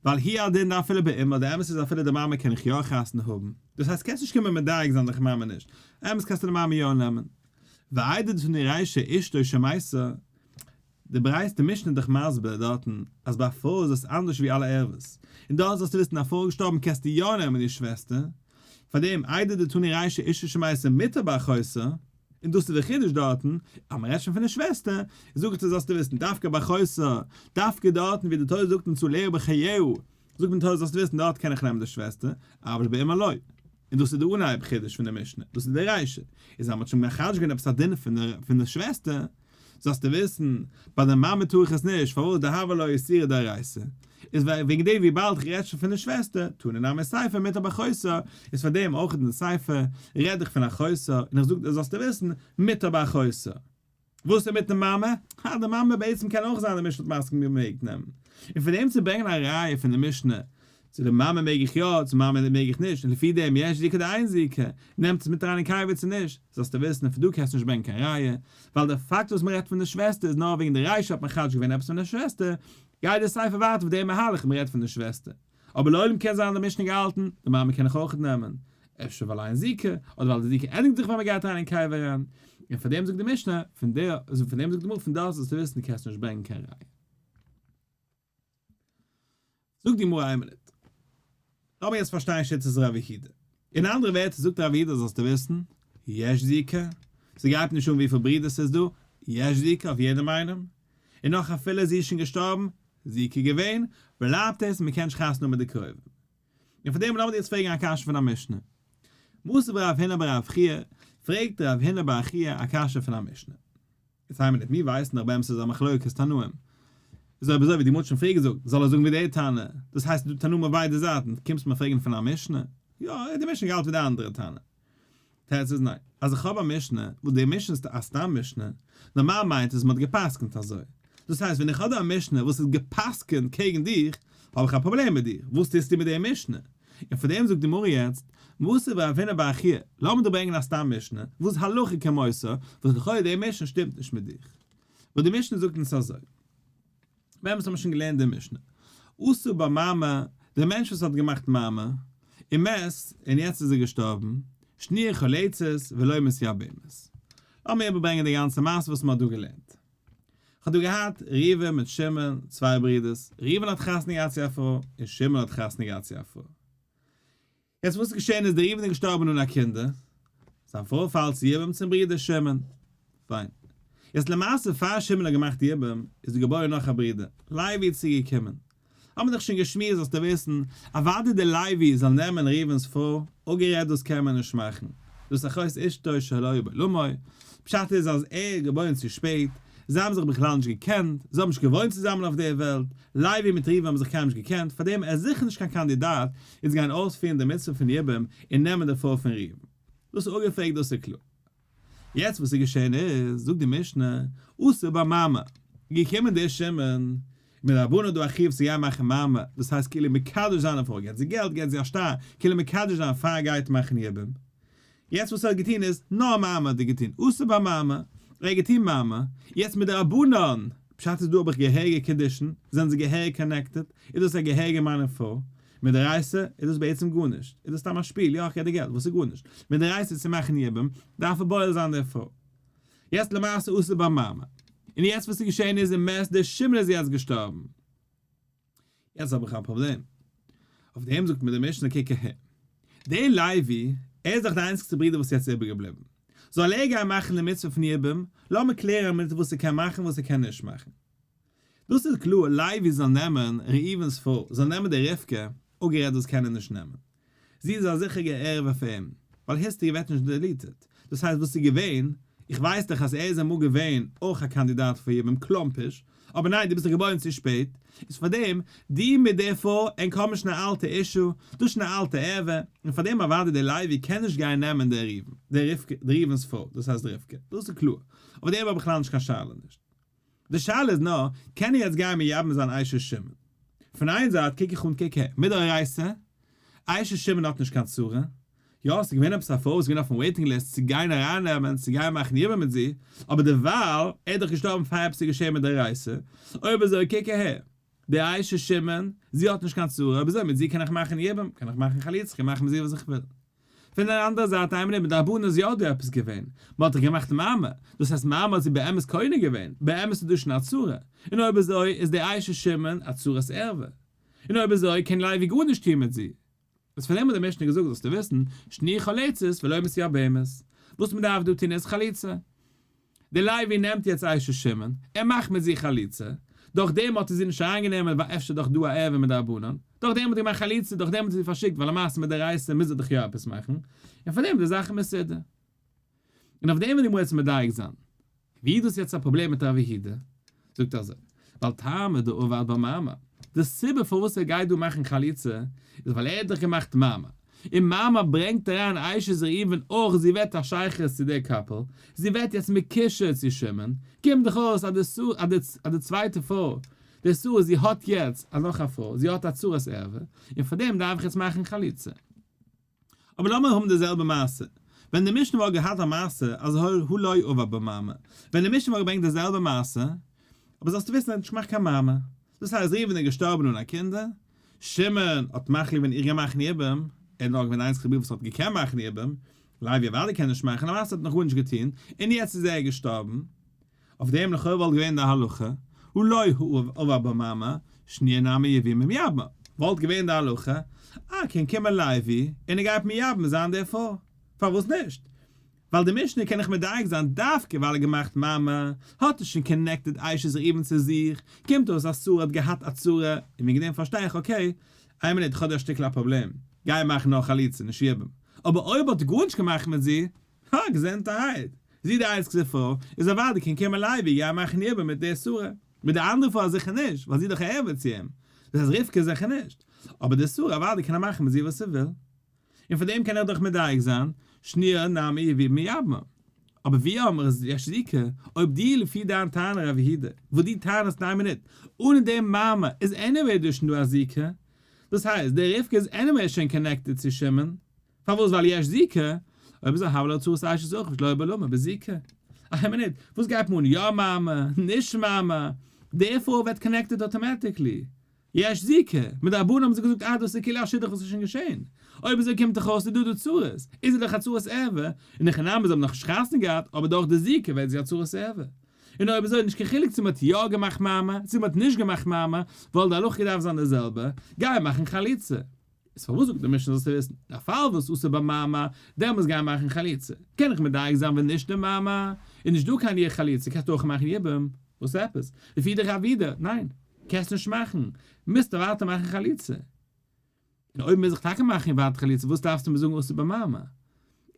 ווייל הוא הדין דאפילו באמה, די אמת איז אפילו די מאמע קען איך יא חתונה האבן, דאס הייסט קענסט נישט קומען מדייק זיין דיך מאמע נישט, אמת קענסטו די מאמע יא נעמען. ואיידי דתני רישא אשתו שמתה, די ברייתא די משנה איז דאך מסביר דארטן אז ביי א פרוי איז עס אנדערש ווי אלע ערוות, און דארט זאלסטו וויסן א פרוי איז געשטארבן קענסטו יא נעמען איר שוועסטער, פארדעם איידי דתני רישא אשתו שמתה מותר באחותה, און דאס איז די חידוש דארטן, אז מען רעדט שוין פון די שוועסטער, זאג איך דיר זאלסטו וויסן, דווקא באחותה, דווקא דארטן ווי די תורה זאגט אונז עליה בחייה, זאגט מען תורה זאלסטו וויסן דארט קען איך נעמען די שוועסטער, אבל באמה לא. און דאס איז די אנהייב חידוש פון די משנה, דאס איז די רישא, איז אז מען האט שוין מחדש געווען עפעס א דין פון די שוועסטער, זאלסטו וויסן, ביי די מאמע טאר איך עס נישט, פארוואס דהוה לה איסורא דאורייתא, איז וועגן דעם וויבאלד איך רעד שוין פון די שוועסטער, תנא נמי סיפא מותר באחותה, איז פאר דעם אויך אין די סיפא רעד איך פון אחותה, און איך זאג דיר זאלסטו וויסן, מותר באחותה. וואס איז מיטן מאמע? הא, די מאמע בעצם קען אויך זיין די משנה האט מסכים געווען מעג נעמען. און פון דעם צו ברענגען א ראיה פון די משנה, צו די מאמע מעג איך יא, צו מאמע מעג איך נישט, און לפי דעם יש זיקה אדער אין זיקה, נעמט עס מיט אריין אין קבר צו נישט, זאלסטו וויסן פון דא קענסטו נישט ברענגען קיין ראיה, ווייל די פאקט וואס מען רעדט פון די שוועסטער איז נאר וועגן די רישא האט מחדש געווען עפעס פון די שוועסטער, גייט די סיפא ווייטער אויף דעם מהלך מען רעדט פון די שוועסטער. אבער לעולם קען זיין די משנה געהאלטן, די מאמע קען איך אויך נעמען, אפשר ווייל אין זיקה, אדער ווייל די זיקה ענדיגט זיך ווען מען גייט אריין אין קבר אריין, און פאר דעם זאגט די משנה, פון דער, פון דעם זאגט די גמרא פון דארט זאלסטו וויסן דו קענסט נישט ברענגען קיין ראיה. זאגט די גמרא איין מינוט. לאמיר יעצט פארשטיין שיטת רב יהודה. אין אנדערע ווערטער זאגט רב יהודה זאלסטו וויסן, יש זיקה, ס'גייט נישט אן וויפיל ברידער ס'איז דא, יש זיקה אויף יעדעם איינעם, און נאך אפילו זי איז שוין געשטארבן, זיקה געווען, בלייבט עס און מ'קען נישט חתונה האבן מיט די קרובים. און פאר דעם לאמיר יעצט פרעגן א קשיא פון א משנה. מתיב רב הונא בר רב חייא, פרעגט רב הונא בר חייא א קשיא פון א משנה. יעצט איין מינוט, מיר ווייסן דאך באמת ס'איז א מחלוקת תנאים. איז אויב אזוי ווי די גמרא האט שוין פריער געזאגט, זאל ער זאגן ווי דער תנא. דאס הייסט ס'איז דא תנאים אויף ביידע זייטן, קומסט מיר פרעגן פון א משנה? יא, די משנה געהאלט ווי די אנדערע תנא. תירוץ איז ניין. אז איך האב א משנה, וואס די משנה איז א סתם משנה, נארמאל מיינט עס מ'האט גע'פסק'נט אזוי. דאס הייסט ווען איך האב דא א משנה וואס איז גע'פסק'נט קעגן דיך, האב איך א פראבלעם מיט דיר, וואס טוסטו מיט די משנה? און פאר דעם זאגט די גמרא יעצט, מתיב רב הונא בר חייא, לאמיר דא ברענגען א סתם משנה, וואס הלכה כמותה, וואס לכאורה די משנה שטימט נישט מיט דיך. וואס די משנה זאגט אונז אזוי. באמת האבן מיר שוין געלערנט די משנה. עשה בה מאמר, דער מענטש וואס האט געמאכט מאמר, ומת, און יעצט איז ער געשטארבן, שניה חולצת ולא מתייבמת. לאמיר איבערברענגען די גאנצע מעשה וואס מען האט דא געלערנט. כ'האב דא געהאט ראובן מיט שמעון, צוויי ברידערס, ראובן האט חתונה געהאט צו א פרוי, און שמעון האט חתונה געהאט צו א פרוי. יעצט וואס איז געשען איז דער ראובן איז געשטארבן אן א קינדער, זיין פרוי פאלט צו יבום צום ברודער שמעון. פיין. יעצט למעשה פאר שמעון האט געמאכט יבום איז דא געבוירן נאך א ברודער, לוי איז צוגעקומען. האבן מיר דאך שוין געשמועסט זאלסטו וויסן, אוודאי דער לוי זאל נעמען ראובן'ס פרוי, אפגערעדט דאס קען מען נישט מאכן, דאס אחות אשתו שלא היה בעולמו, פשט איז אז ער איז געבוירן צו שפעט, זיי האבן זיך בכלל נישט געקענט, זיי האבן נישט געוואוינט צוזאמען אויף דער וועלט, לוי מיט ראובן האבן זיך קיינמאל נישט געקענט, פארדעם ער איז זיכער נישט קיין קאנדידאט יעצט גיין אויספירן די מצוה פון יבום און נעמען די פרוי פון ראובן. דאס איז אפגעפרעגט דאס איז קלאר. יעצט וואס איז געשען איז, זאגט די משנה, עשה בה מאמר, געקומען דער שמעון, מדרבנן איז דא א חיוב צו גיין מאכן מאמר, דאס הייסט כאילו מקדש זיין א פרוי, געט זי געלט, געט זי א שטר, כאילו מקדש זיין פאר ער גייט מאכן יבום. יעצט וואס ער האט געטון איז, נאר מאמר האט ער געטון, עשה בה מאמר, ער האט געטון מאמר, יעצט מדרבנן, פשט איז דא האב איך געהעריגע קידושין, זענען זיי געהעריג connected, איז דאס א געהעריגע מאן און פרוי, מדאורייתא איז דאס בעצם גארנישט, איז דאס סתם א שפיל, יא איך געב דיר געלט, וואס איז גארנישט, מדאורייתא צו מאכן יבום, דארף ער בועל זיין די פרוי. יעצט למעשה עשה בה מאמר. און יעצט וואס איז געשען איז ומת דער שמעון איז יעצט געשטארבן. יעצט האב איך א פראבלעם. אויף דעם זאגט מיר די משנה קוק אהער. דער לוי, ער איז דאך די איינציגסטע ברודער וואס איז יעצט איבערגעבליבן. זאל ער גיין מאכן די מצוה פון יבום, לאמיר קלערן א מינוט וואס ער קען מאכן וואס ער קען נישט מאכן. דאס איז קלאר, לוי זאל נעמען ראובן'ס פרוי, זאל נעמען די רבקה, אפגערעדט דאס קען ער נישט נעמען. זי איז א זיכערע ערווה פאר אים, ווייל history ווערט נישט deleted. דאס הייסט וואס איז געווען, איך ווייס דאך אז ער איז אמאל געווען אויך א קאנדידאט פאר יבום קלאמפיש, אבער ניין דו ביסט דאך געבוירן צו שפעט, איז פארדעם דו מיט די פרוי ענק האבן שוין א אלטע issue, דאס איז שוין א אלטע ערווה, און פארדעם אוודאי דער לוי קען נישט גיין נעמען דער ראובן, דער רבקה, דער ראובן'ס פרוי, דאס הייסט רבקה, דאס איז קלאר, אויף דעם האב איך בכלל נישט קיין שאלה נישט. די שאלה איז נאר, קען ער יעצט גיין מייבם זיין אשת שמעון? פון איין זייט קוק איך אן קוק הער, מדאורייתא, אשת שמעון האט נישט קיין צרה, יא ס'איז געווען עפעס א פרוי וואס איז געווען אויפן waiting list צו גיין ארייננעמען צו גיין מאכן יבום מיט זי, אבער דערווייל, ער איז דאך געשטארבן פאר עפעס איז געשען מדאורייתא, אויב אזוי קוק אהער, די אשת שמעון, זי האט נישט קיין צרה, אויב אזוי מיט זי קען איך מאכן יבום, קען איך מאכן חליצה, כ'קען מאכן מיט זי וואס איך וויל. פון דער אנדערע זייט איין מינוט, מדרבנן איז יא דא עפעס געווען, מען האט דאך געמאכט מאמר, דאס הייסט מאמר האט זי באמת קונה געווען, באמת איז דא שוין א צרה, און אויב אזוי איז די אשת שמעון א צרת ערווה, און אויב אזוי קען לוי גארנישט טון מיט זי. איז פון דעם האט די משנה געזאגט זאלסטו וויסן, שניה חולצת ולא מתייבמת, וואס מען דארף דא טון איז חליצה. דער לוי נעמט יעצט אשת שמעון, ער מאכט מיט זי חליצה, דורך דעם האט ער זי נישט אריינגענומען ווייל אפשר דאך דא א ערווה מדרבנן, דורך דעם האט ער געמאכט חליצה, דורך דעם האט ער זי פארשיקט ווייל למעשה מדאורייתא מוז ער דאך יא עפעס מאכן, און פאר דעם איז די זאך מסודר. און אויף דעם וויל די גמרא יעצט מדייק זיין. ווי איז דאס יעצט א פראבלעם מיט רב יהודה? זאגט ער אזוי, ווייל טעמא דעבד בה מאמר, די סיבה פארוואס ער גייט דא מאכן חליצה איז ווייל ער האט דאך געמאכט מאמר, און מאמר ברענגט אריין אשת ראובן אויך זי ווערט א שייכות צו די couple, זי ווערט יעצט מקושר צו שמעון, קומט דאך אויס אז די צווייטע פרוי, די שרה זי האט יעצט א נאך א פרוי, זי האט א צרת ערווה, און פארדעם דארף איך יעצט מאכן חליצה. אבער לאמיר האבן די זעלבע מעשה, ווען די משנה וואלט געהאט א מעשה אז הא לא עבד בה מאמר, ווען די משנה וואלט געברענגט די זעלבע מעשה, אבער זאלסטו וויסן ער האט נישט געמאכט קיין מאמר, דאס הייסט ראובן איז געשטארבן אן א קינדער, שמעון האט מחליט געווען איך גיי מאכן יבום, ער איז נאר געווען די איינציגסטע ברודער וואס האט געקענט מאכן יבום, לוי אוודאי קען נישט מאכן, למעשה האט נאך גארנישט געטון, און יעצט איז ער געשטארבן, אויף דעם לכאו' וואלט געווען די הלכה, הא לא עבד בה מאמר, שניה נמי יבומי מייבמה, וואלט געווען די הלכה, אה קען קומען לוי און ער גייט מייבם זיין די פרוי, פארוואס נישט? ווייל די משנה קען איך מדייק זיין דווקא ווייל ער געמאכט מאמר, האט ער שוין connected אשת ראובן צו זיך, קומט אויס אז שרה האט געהאט א צרה, און וועגן דעם פארשטיי איך okay, איין מינוט איך האב דא א שטיקל א פראבלעם, גיי מאך נאך חליצה נישט יבום, אבער אויב האט ער גארנישט געמאכט מיט זי, הא, געזונטערהייט! זי די איינציגסטע פרוי, איז אוודאי קען קומען לוי גיין מאכן יבום מיט די שרה. מיט די אנדערע פרוי זיכער נישט, ווייל זי איז דאך א ערווה צו אים. דאס הייסט רבקה זיכער נישט. אבער די שרה אוודאי קען ער מאכן מיט זי וואס ער וויל. און פון דעם קען איך דאך מדייק זיין, שניה נמי יבומי מייבמה. אבער ווי אמר איז יש זיקה, אויב די לפי דיין טענה רב יהודה, וואס דו טענה'סט ניין מינוט, אן דעם מאמר איז anyway דא שוין דא א זיקה. דאס הייסט, די רבקה איז anyway שוין connected צו שמעון. פארוואס ווייל יש זיקה? אויב אזוי הוה לה צרת אשת אחיו שלא היה בעולמו בזיקה. איין מינוט, וואס גייט מיר אן יא מאמר, נישט מאמר? די פרוי ווערט connected automatically. יש זיקה, מדרבנן האבן זיי געזאגט אה דאס איז כאילו א שידוך וואס איז שוין געשען. אויב אזוי קומט דאך אויס ס'איז דא דא צרות, איז זי דאך א צרת ערווה, און הכי נמי זיי האבן נאכנישט חתונה געהאט, אבער דורך די זיקה ווערט זי א צרת ערווה. און אויב אזוי נישט קיין חילוק צו מ'האט יא געמאכט מאמר, צו מ'האט נישט געמאכט מאמר, וואלט די הלכה געדארפט זיין די זעלבע, גיי מאכן חליצה. איז פארוואס זאגט די משנה זאלסטו וויסן, אין א פאל וואס עשה בה מאמר, דעמאלס גיי מאכן חליצה, קען איך מדייק זיין ווען נישט די מאמר, איז נישט דא קיין אי חליצה קענסטו אויך מאכן יבום, וואס עפעס? לפי דרב יהודה, ניין, קענסט נישט מאכן, מוזטו ווייטער מאכן חליצה. און אויב מוז איך טאקע מאכן ווייטער חליצה וואס דארפסטו מיר זאגן עשה בה מאמר?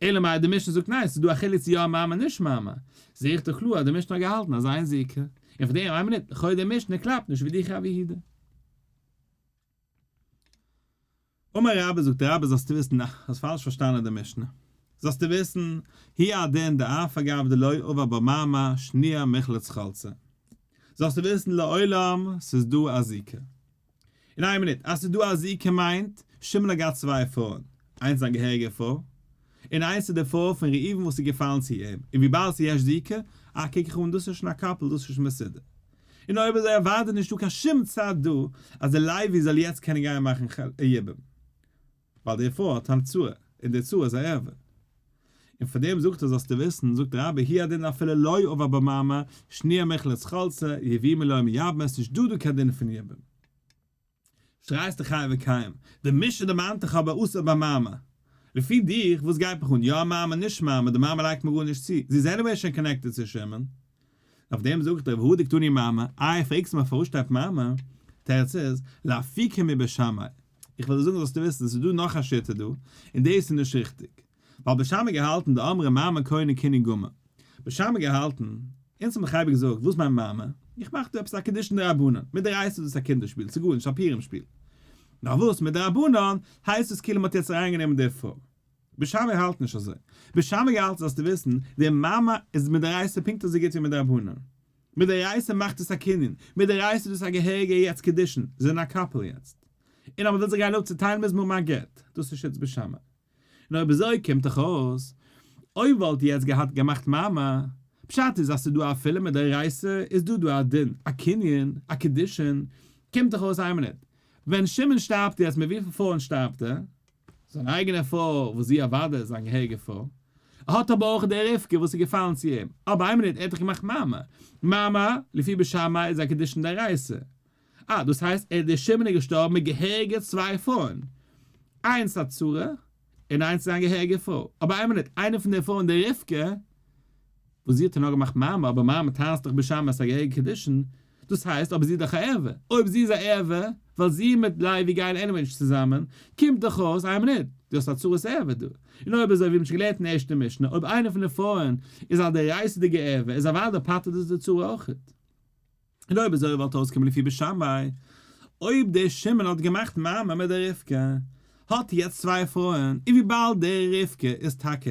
אלא מאי די משנה זאגט ניין ס'איז דא א חילוק צו יא מאמר נישט מאמר, זעה איך דאך קלאר אז די משנה האט געהאלטן אז אין זיקה, און פאר דעם איין מינוט, לכאו' די משנה קלאפט נישט ווי דיך רב יהודה. אמר רבה זאגט רבה זאלסטו וויסן נה, האסט פאלש פארשטאנען די משנה, זאלסטו וויסן, הוא הדין דאף על גב דלא עבר בה מאמר שניה מיחלץ חלצה, זאלסטו וויסן לעולם ס'איז דא א זיקה. אין איין מינוט, אז ס'איז דא א זיקה מיינט שמעון האט געהאט צוויי פרויען, איינס זיין געהעריגע פרוי, און איינס איז די פרוי פון ראובן וואס איז געפאלן צו אים, און וויבאלד ס'איז יש זיקה, אה קוק איך אן דאס איז שוין א couple דאס איז שוין מסודר. און אויב אזוי אוודאי נישטא קיין שום צד דא אז די לוי זאל יעצט קענען גיין מאכן יבום. ווייל די פרוי האט א צרה, און די צרה איז א ערווה. און פאר דעם זאגט ער זאלסטו וויסן, זאגט רבה הוא הדין אפילו לא עבר בה מאמר, שניה מיחלץ חלצה, יבומי לא מייבמה, עס איז נישט דא דא קיין דין פון יבום. שרייסט דאך חי וקיים, די משנה דערמאנט דיך אבער עשה בה מאמר. לפי דיך, וואס גייט מיך אן, יא מאמר נישט מאמר, די מאמר לייגט מיר גארנישט צו, זי איז anyway שוין connected צו שמעון. אויף דעם זאגט ער והא דקתני מאמר, איי פרעגסט מיר פארוואס שטייט מאמר? תירוץ איז, לאפוקי מבית שמאי. איך וועל דיר זאגן זאלסטו וויסן, ס'איז דא נאך א שיטה דא, און דאס איז נישט ריכטיג. ווייל בית שמאי געהאלטן דאמרי מאמר קונה קנין גמור. בית שמאי געהאלטן, אונז האבן דאך אייביג געזאגט, וואס מיינט מאמר? איך מאך דא עפעס א קידושין דרבנן, מדאורייתא איז דאס א קינדער שפיל, ס'איז גארנישט, א פורים שפיל. נאר וואס, מדרבנן הייסט עס כאילו מ'האט יעצט אריינגענומען די פרוי. בית שמאי האלט נישט אזוי. בית שמאי געהאלטן זאלסטו וויסן, די מאמר איז מדאורייתא פונקט אזוי גוט ווי מדרבנן. מדאורייתא מאכט עס א קנין, מדאורייתא איז דאס א געהעריגע יעצט קידושין, זיי זענען א couple יעצט. און אז מ'וויל זיך גיין אפצוטיילן מוז מען האבן א גט, דאס איז שיטת בית שמאי. און אויב אזוי קומט דאך אויס, אויב וואלט יעצט געהאט געמאכט מאמר, פשט איז אז ס'איז דא אפילו מדאורייתא איז דא דא א דין, א קנין, א קידושין, קומט דאך אויס איין מינוט, ווען שמעון שטארבט יעצט מיט וויפיל פרויען שטארבט ער? זיין אייגענע פרוי וואס זי אוודאי איז זיין געהעריגע פרוי, ער האט אבער אויך די רבקה וואס איז געפאלן צו אים, אבער איין מינוט ער האט דאך געמאכט מאמר, מאמר לפי בית שמאי איז א קידושין דאורייתא, אה דאס הייסט ער דער שמעון איז געשטארבן מיט געהעריגע צוויי פרויען, איינס א צרה און איינס זיין געהעריגע פרוי, אבער איין מינוט איינע פון די פרויען די רבקה וואס זי האט נאר געמאכט מאמר, אבער מאמר טענה'סט דאך בית שמאי איז א געהעריגע קידושין, דאס הייסט אבער זי איז דאך א ערווה, אויב זי איז א ערווה, ווייל זי מיט לוי גייען anyway נישט צוזאמען, קומט דאך אויס, איין מינוט, דו האסט א צרת ערווה דא. און אויב אזוי ווי מ'האט שוין געלערנט אין ערשטע משנה, אויב איינע פון די פרויען איז א דאורייתא'דיגע ערווה, איז אוודאי פטר'ט דאס די צרה אויכעט. און אויב אזוי וואלט אויסגעקומען לפי בית שמאי, אויב דער שמעון האט געמאכט מאמר מיט דער רבקה, האט יעצט צוויי פרויען, און וויבאלד דער רבקה איז טאקע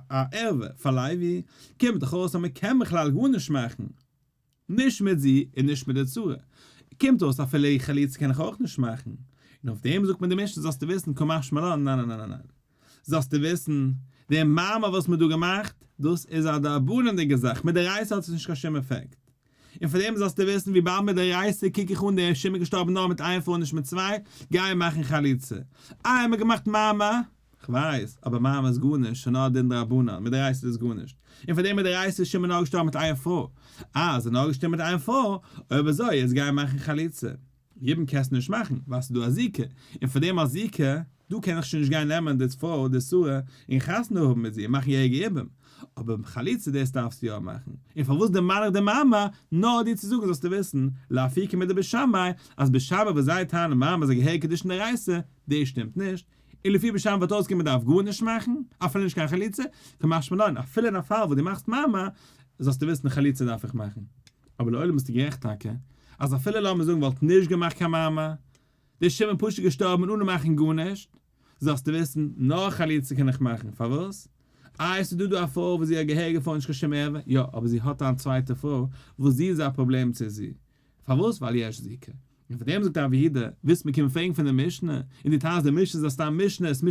א ערווה פאר לוי, קומט דאך אויס אז מ'קען בכלל גארנישט מאכן. נישט מיט זי און נישט מיט די צרה. קומט אויס אפילו איר חליצה קען איך אויך נישט מאכן. און אויף דעם זאגט מיר די משנה זאלסטו וויסן קא משמע לן ניין ניין ניין ניין. זאלסטו וויסן, די מאמר וואס מ'האט דא געמאכט, דאס איז א דרבנן'דיגע זאך, מדאורייתא האט עס נישט קיין שום עפעקט. און פאר דעם זאלסטו וויסן וויבאלד מדאורייתא קוק איך אן דער שמעון געשטארבן נאר מיט איין פרוי נישט מיט צוויי, גיי מאכן חליצה. איי מ'האט געמאכט מאמר? כ'ווייס, אבער מאמר איז גארנישט, ס'איז נאר א דין דרבנן, מדאורייתא איז גארנישט. און פאר דעם מדאורייתא איז שמעון נאר געשטארבן מיט איין פרוי. אה, איז ער נאר געשטארבן מיט איין פרוי, אויב אזוי יעצט גיי מאכן חליצה. יבום קענסטו נישט מאכן, ווייל ס'איז דא א זיקה, און פאר דעם א זיקה, דא קען איך שוין נישט גיין נעמען די פרוי די צרה און חתונה האבן מיט זי און מאכן יעריגע יבום, אבער חליצה דאס דארפסטו יא מאכן. און פארוואס דערמאן איך די מאמר, נאר דיר צו זאגן זאלסטו וויסן, לאפוקי מדבית שמאי, אז בית שמאי וואס זיי טענה'ן מאמר איז א געהעריגע קידושין דאורייתא, דאס שטימט נישט, און לפי בית שמאי וועט אויסקומען מ'דארף גארנישט מאכן, אפילו נישט קיין חליצה, קא משמע לן, אפילו אין א פאל וואס דו מאכסט מאמר, זאלסטו וויסן חליצה דארף איך מאכן. אבער לעולם ביסטו גערעכט טאקע, אז אפילו לאמיר זאגן וואלט נישט געמאכט קיין מאמר, דער שמעון פשוט געשטארבן אנע מאכן גארנישט, זאלסטו וויסן, נאר חליצה קען איך מאכן, פארוואס? איי עס איז דא דא א פרוי וואס זי האט געהעריגע פרוי נישט קיין שום ערווה, יא, אבער זי האט א צווייטע פרוי וואס זי איז א פראבלעם צו זי, פארוואס? ווייל יש זיקה. און פאר דעם זאגט רב יהודה, ווילסט מיר קומען פרעגן פון די משנה, און דו טענה'סט די משנה איז א סתם משנה, עס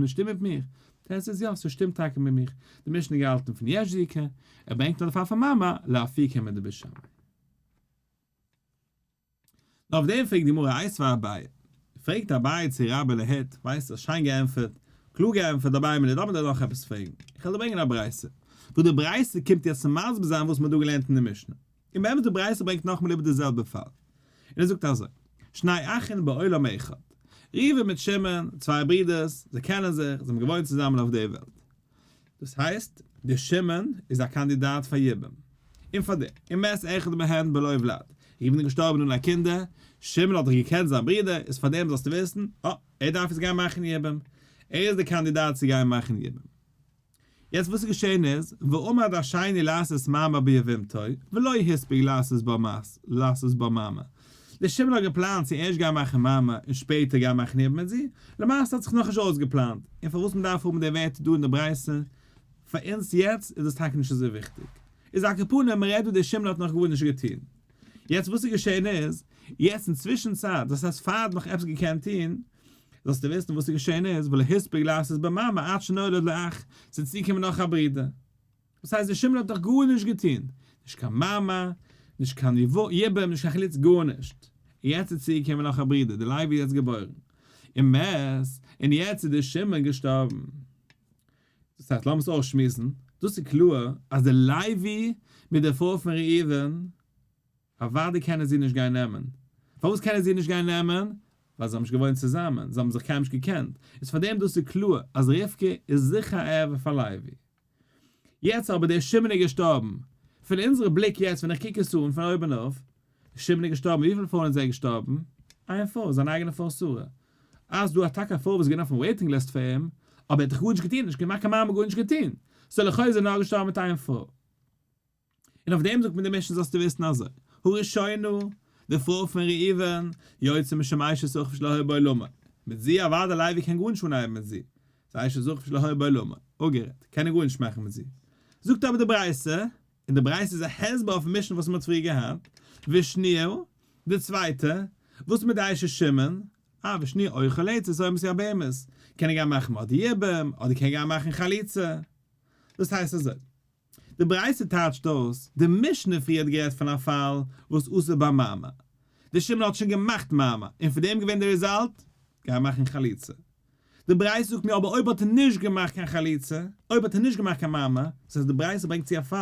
שטימט מיט מיר. תירוץ איז יא, ס'שטימט טאקע מיט מיך, די משנה איז געהאלטן פון יש זיקה, ער ברענגט נאר די פאל פון מאמר, לאפוקי מדבית שמאי. נאר אויף דעם פרעגט די גמרא איתיביה אביי, פרעגט אביי צו רבה להיט, ווייסט האסט שיין געענטפערט, קלאר געענטפערט אביי מינוט לאמיר דיר נאך עפעס פרעגן, איך וועל דיר ברענגען א ברייתא, וואס די ברייתא קומט יעצט מסביר זיין וואס מען האט דא געלערנט אין די משנה. און באמת די ברייתא ברענגט נאכאמאל איבער די זעלבע פאל, און ער זאגט אזוי, שני אחין בעולם אחד. ראובן מיט שמעון, צוויי ברידערס, זיי קענען זיך, זיי האבן געוואוינט צוזאמען אויף דער וועלט. דאס הייסט, דער שמעון איז א קאנדידאט פאר יבום. און פאר דעם, ומת אחד מהן בלא ולד. ראובן איז געשטארבן אן א קינדער, שמעון האט דאך געקענט זיין ברודער, איז פאר דעם זאלסטו וויסן, אה, ער דארף יעצט גיין מאכן יבום. ער איז דער קאנדידאט צו גיין מאכן יבום. יעצט וואס איז געשען איז, ועמד השני לעשות מאמר ביבמתו, ולא הספיק לעשות בה לעשות בה מאמר. דער שמעון האט געפלאנט צו ערשט גיין מאכן מאמר און שפעטער גיין מאכן יבום מיט זי, למעשה האט זיך נאכנישט אויסגעפלאנט, און פארוואס מען דארף האבן די ווערטער דא אין די ברייתא, פאר אונז יעצט איז דאס טאקע נישט אזוי וויכטיג. איז על כל פנים, מען רעדט דא דער שמעון האט נאך גארנישט געטון. יעצט וואס איז געשען איז, יעצט אין צווישן צייט, דאס הייסט פאר ער האט נאך עפעס געקענט טון, זאלסטו וויסן וואס איז געשען איז, ולא הספיק לעשות בה מאמר עד שנולד לו אח, ס'איז צוגעקומען נאך א ברודער. דאס הייסט דער שמעון האט דאך גארנישט געטון, נישט קיין מאמר, נישט קיין יבום, נישט קיין חליצה, גארנישט. און יעצט איז צוגעקומען נאך א ברודער, דער לוי איז יעצט געבוירן, ומת, און יעצט איז דער שמעון געשטארבן. דאס הייסט, לאמיר עס אויסשמועסן, דאס איז קלאר אז דער לוי מיט דער פרוי פון ראובן, אוודאי קענען זיי נישט גיין נעמען. פארוואס קענען זיי נישט גיין נעמען? ווייל זיי האבן נישט געוואוינט צוזאמען, זיי האבן זיך קיינמאל נישט געקענט. איז פארדעם דאס איז קלאר אז רבקה איז זיכער א ערווה פאר לוי. יעצט אבער דער שמעון איז געשטארבן. פון אונזערע בליק יעצט ווען איך קוק עס אן פון אויבן אויף, שמעון איז געשטארבן, וויפיל פרויען איז ער געשטארבן? איין פרוי, זיין אייגענע פרוי שרה. אז דא האט טאקע א פרוי וואס איז געווען אויפן waiting list פאר אים, אבער ער האט דאך גארנישט געטון, נישט געמאכט קיין מאמר גארנישט געטון, סאו לכאו' איז ער נאר געשטארבן מיט איין פרוי. און אויף דעם זאגט מיר די משנה זאלסטו וויסן אזוי, הראשונה, די פרוי פון ראובן, יוצא משום אשת אחיו שלא היה בעולמו, מיט זי אוודאי לוי קען גארנישט אנהייבן מיט זי, זי אשת אחיו שלא היה בעולמו, אפגערעדט, קען ער גארנישט מאכן מיט זי. זאגט אבער די ברייתא, און די ברייתא איז א הסבר אויפן משנה וואס מען האט פריער געהאט, ושניה, די צווייטע, וואס מיט די אשת שמעון, אה, ושניה או חולצת או מתייבמת, קען ער גיין מאכן אדער יבום, אדער קען ער גיין מאכן חליצה. דאס הייסט אזוי, די ברייתא טייטשט אויס, די משנה פריער האט גערעדט פון א פאל וואס עשה בה מאמר, די שמעון האט שוין געמאכט מאמר, און פון דעם געווען די result, גיי מאכן חליצה. די ברייתא זאגט מיר אבער אויב האט ער נישט געמאכט קיין חליצה, אויב האט ער נישט געמאכט קיין מאמר, דאס הייסט די ברייתא ברענגט צו א פאל,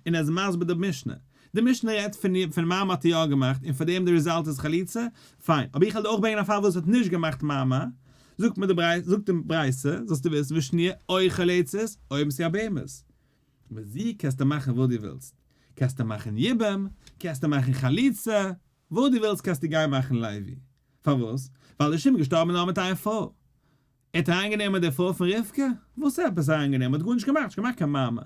און ער איז מסביר די משנה. די משנה רעדט פון פון מאמר האט ער יא געמאכט און פאר דעם די result איז חליצה, פיין, אבער איך וועל דיר אויך ברענגען א פאל וואס האט נישט געמאכט מאמר, זאגט מיר די ברייתא, זאגט די ברייתא, זאלסטו וויסן ושניה או חולצת או מתייבמת. מיט זי קענסטו מאכן וואס דו ווילסט, קענסטו מאכן יבום, קענסטו מאכן חליצה, וואס דו ווילסט קענסטו גיין מאכן לוי. פארוואס? ווייל דער שמעון איז געשטארבן נאר מיט איין פרוי. ער האט אריינגענומען די פרוי פון רבקה? וואס עפעס אריינגענומען? האט גארנישט געמאכט, נישט געמאכט קיין מאמר.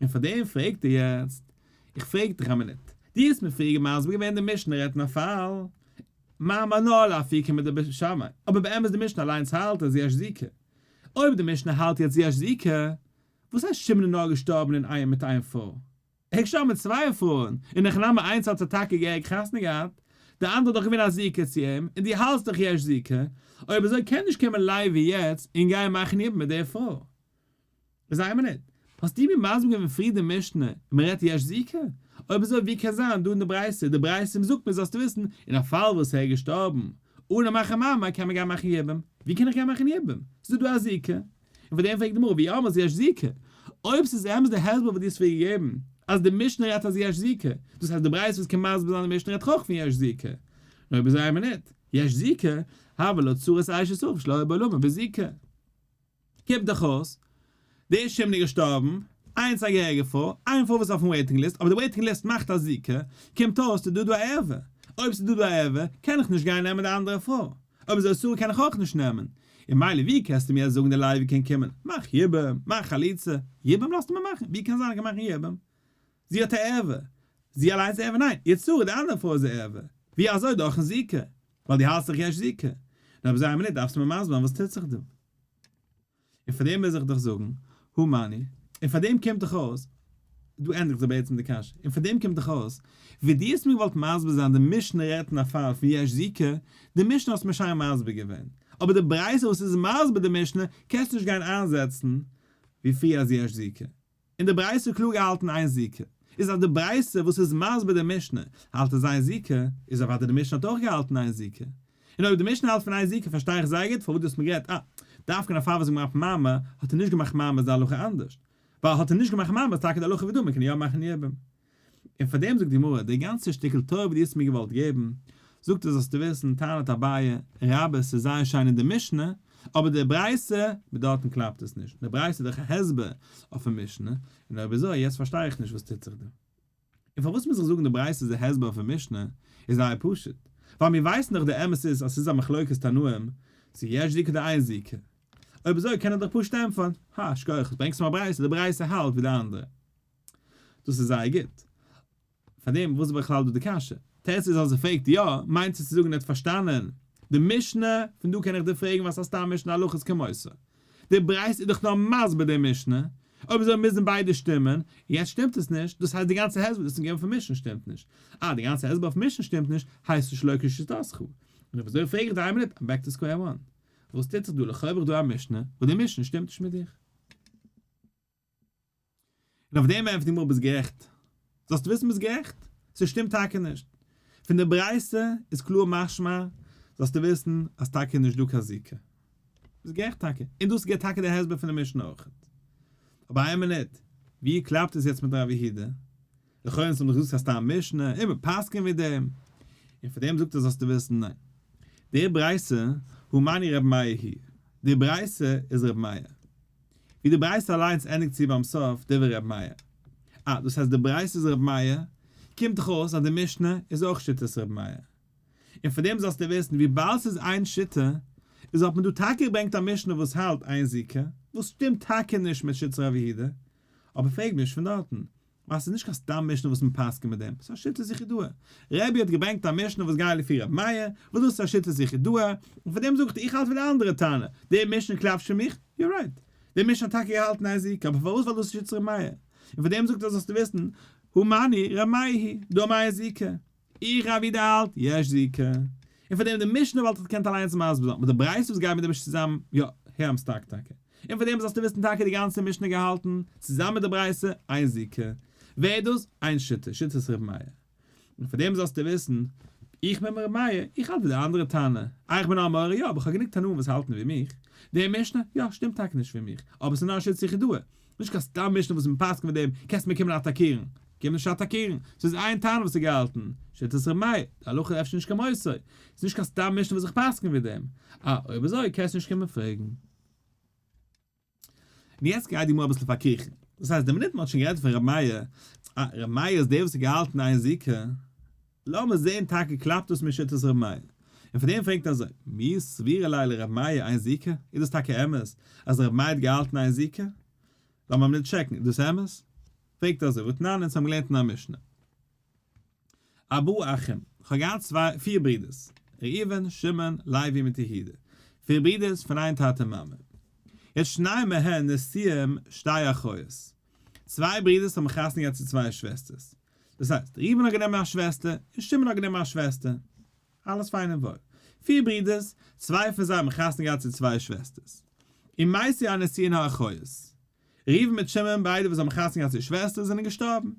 און פאר דעם פרעגט ער יעצט, איך פרעג דיך א מינוט, דו האסט מיר פריער מסביר געווען די משנה רעדט אין א פאל מאמר נאר לאפוקי מדבית שמאי, אבער באמת די משנה אליינס האלט אז יש זיקה. אויב די משנה האלט יעצט יש זיקה, וואס הייסט שמעון איז נאר געשטארבן אין איין מיט איין פרוי? ער איז געשטארבן מיט צוויי פרויען, אין הכי נמי איינס האט ער טאקע געהעריג חתונה געהאט, די אנדערע איז דאך געווען א זיקה צו אים, און דו האלטסט דאך יש זיקה, אויב אזוי קען נישט קומען לוי יעצט און גיין מאכן יבום מיט די פרוי. איז איין מינוט, האסטו מיר מסביר געווען פריער די משנה און מען רעדט יש זיקה? אויב אזוי ווי קען זיין דא אין די ברייתא, די ברייתא זאגט מיר זאלסטו וויסן, אין א פאל וואס ער איז געשטארבן אן א מאכן מאמר קען מען גיין מאכן יבום, ווי קען איך גיין מאכן יבום? ס'איז דא דא א זיקה. און פאר דעם פרעגט די גמרא ואי אמרת יש זיקה, אויב ס'איז אמת די הסבר וואס דו האסט פריער געגעבן, אז די משנה רעדט אז יש זיקה, דאס הייסט די ברייתא וואס קען מסביר זיין די משנה רעדט אויך פון יש זיקה, נאר אויב אזוי איין מינוט, יש זיקה, הוה לה צרת אשת אחיו שלא היה בעולמו בזיקה. קומט דאך אויס, דער שמעון איז געשטארבן, איינס א געהעריגע פרוי, איין פרוי וואס איז אויפן waiting list, אבער די waiting list מאכט א זיקה, קומט אויס ס'איז דא דא א ערווה, אויב ס'איז דא דא א ערווה, קען איך נישט גיין נעמען די אנדערע פרוי, אויב אזוי שרה קען איך אויך נישט נעמען, און מילא ווי קענסטו מיר יעצט זאגן די לוי קען קומען, מאך יבום, מאך חליצה, יבום לאזטו מיר מאכן, ווי קען זיין איך קען מאכן יבום? זי האט א ערווה, זי אליינס ערווה ניין, איר צרה די אנדערע פרוי איז א ערווה, ווי אזוי דורכן זיקה? ווייל דו האלסט דאך יש זיקה. נו אבער זיי א מינוט דארפסטו מיר מסביר זיין וואס טוט זיך דא. און פאר דעם מוז איך דיך זאגן, הא מני, און פאר דעם קומט דאך אויס, דא ענדיגט זיך בעצם די קשיא, און פאר דעם קומט דאך אויס, ווי דו האסט מיר געוואלט מסביר זיין די משנה רעדט אין א פאל פון יש זיקה, די משנה האסט מיר שיין מסביר געווען, אבער די ברייתא וואס איז מסביר די משנה קענסטו נישט גיין איינזעצן ווי פריער אז יש זיקה. און די ברייתא האט קלאר געהאלטן אין זיקה, איז אז די ברייתא וואס איז מסביר די משנה האלט אז אין זיקה, איז אוודאי די משנה האט אויך געהאלטן אין זיקה. און אויב די משנה האלט פון אין זיקה פארשטיי איך זייער גוט פארוואס דו האסט מיר גערעדט אה, דווקא אין א פאל וואס איז געמאכט מאמר האט ער נישט געמאכט מאמר איז די הלכה אנדערשט, ווייל האט ער נישט געמאכט מאמר איז טאקע די הלכה ווי דא מען קען יא מאכן יבום. און פאר דעם זאגט די גמרא, די גאנצע שטיקל תורה וואס דו האסט מיר געוואלט געבן, זאגט ער זאלסטו וויסן, טענה'ט אביי, רבה ס'איז זייער שיין אין די משנה, אבער די ברייתא, מיט דארטן קלאפט עס נישט, די ברייתא איז דאך א הסבר אויפן משנה, און אויב אזוי יעצט פארשטיי איך נישט וואס טוט זיך דא. און פארוואס מוז איך זאגן די ברייתא איז א הסבר אויפן משנה, איז זייער פשוט, ווייל מיר ווייסן דאך די אמת איז אז ס'איז א מחלוקת תנאים, צו יש זיקה אדער אין זיקה. אויב אזוי קען ער דאך פשוט ענטפערן, הא, שכוח, וואס ברענגסטו מיר א ברייתא, די ברייתא האלט ווי די אנדערע. דאס איז זייער גוט. פאר דעם וואס איז בכלל דא די קשיא? תירוץ איז אז ער פרעגט יא, מיינט עס צו זאגן ער האט פארשטאנען די משנה, פון דא קען איך דיר פרעגן ווייל ס'איז א סתם משנה הלכות כמותה. די ברייתא איז דאך נאר מסביר די משנה, אויב אזוי מוזן ביידע שטימען, יעצט שטימט עס נישט, דאס הייסט די גאנצע הסבר וואס איז געגעבן אויפן משנה שטימט נישט. אה, די גאנצע הסבר אויפן משנה שטימט נישט, הייסט עס שלא כשיטתך. און אויב אזוי פרעג איך דיר איין מינוט, I'm back to square one. וואס טוט זיך דא? לכאו' האב איך דא א משנה וואס די משנה שטימט נישט מיט דיך. און אויף דעם ענטפערט די גמרא ביסט גערעכט, זאלסט וויסן ביסט גערעכט, ס'שטימט טאקע נישט, פון די ברייתא איז קלאר משמע, זאלסטו וויסן אז טאקע איז נישט דא קיין זיקה, ביסט גערעכט טאקע, און דאס גיבט טאקע די הסבר פון די משנה אויך. אבער איין מינוט, ווי קלאפט עס יעצט מיט רב יהודה? לכאורה אונז האבן דאך געזאגט ס'איז א סתם משנה, און מיר פסק'ען ווי דעם. און פאר דעם זאגט ער זאלסטו וויסן, ניין. די ברייתא, הא מני רבי מאיר היא, די ברייתא איז רבי מאיר. ווי די ברייתא אליינס ענדיגט צו ביים סוף דברי רבי מאיר. אה, דאס הייסט די ברייתא איז רבי מאיר, קומט דאך אויס אז די משנה איז אויך שיטת רבי מאיר. און פאר דעם זאלסטו וויסן, וויבאלד ס'איז איין שיטה, איז האט מען דא טאקע געברענגט א משנה וואס האלט איין זיקה, וואס שטימט טאקע נישט מיט שיטת רב יהודה, אבער פרעג נישט פון דארטן, ווייל ס'איז נישט קיין סתם משנה וואס מ'פסק'נט מיט דעם, ס'איז א שיטת יחידאה. רבי האט געברענגט א משנה וואס גייט לפי רבי מאיר, וואס דאס איז א שיטת יחידאה, און פאר דעם זאג איך דיר, איך האלט ווי די אנדערע תנא, די משנה קלאפט שוין מיך, you're right, די משנה האט טאקע געהאלטן איין זיקה, אבער פארוואס ווייל דאס איז שיטת רבי מאיר, און פאר דעם זאגט ער זאלסטו וויסן, הא מני רבי מאיר היא, דא האבן מיר איין זיקה. איך רב יהודה האלט, יש זיקה. און פאר דעם די משנה וואלט איך געקענט אליינס מסביר זיין, אבער די ברייתא וואס גייט מיט די משנה צוזאמען, יא, here I'm stuck טאקע. און פאר דעם זאלסטו וויסן טאקע די גאנצע משנה געהאלטן, צוזאמען מיט די ברייתא, איין זיקה. ווער איז דאס? איין שיטה, שיטת ר' מאיר. און פאר דעם זאלסטו וויסן, איך בין ר' מאיר, איך האלט ווי די אנדערע תנא. אה איך בין א אמורא? יא, אבער איך האב גענוג תנאים וואס האלטן ווי מיך. די משנה? יא, שטימט טאקע נישט ווי מיך, אבער ס'איז נאר א שיטת יחידאה. נישט קיין סתם משנה וואס מ'פסק'נט מיט דעם, קענסט מיר קומען אטאקירן. קום נישט אטאקירן. ס'איז איין טענה וואס איז געהאלטן, שיטת ר' מאיר, די הלכה איז אפשר נישט כמותו. ס'איז נישט קיין סתם משנה וואס איך פסק'ן ווי דעם. אה, אויב אזוי קענסטו נישט קומען פרעגן. און יעצט גייט די גמרא אביסל פארקריכן. דאס הייסט, די מינוט מ'האט שוין גערעדט פון ר' מאיר, אה, ר' מאיר איז דער וואס האט געהאלטן איין זיקה, לאמיר זעהן טאקע קלאפט דאס מיט שיטת ר' מאיר? און פאר דעם פרעגט ער אזוי, מי סבירא ליה לר' מאיר אין זיקה? איז דאס טאקע אמת אז ר' מאיר האט געהאלטן אין זיקה? לאמיר א מינוט טשעקן, איז דאס אמת? פרעגט ער אזוי, והתנן אונז האבן געלערנט אין א משנה. ארבעה אחים, כ'האב געהאט צוויי, פיר ברידערס, ראובן, שמעון, לוי מיט יהודה, פיר ברידערס פון איין טאטע מאמע. יעצט שניים מהן נשואים שתי אחיות, צוויי ברידערס האבן חתונה געהאט צו צוויי שוועסטערס, דאס הייסט, ראובן האט גענומען א שוועסטער, און שמעון האט גענומען א שוועסטער. אלעס פיין און וואויל. פיר ברידערס, צוויי פון זיי האבן חתונה געהאט צו צוויי שוועסטערס. ומתו הנשואין האחיות. ראובן מיט שמעון ביידע וואס האבן חתונה געהאט צו שוועסטערס זענען געשטארבן.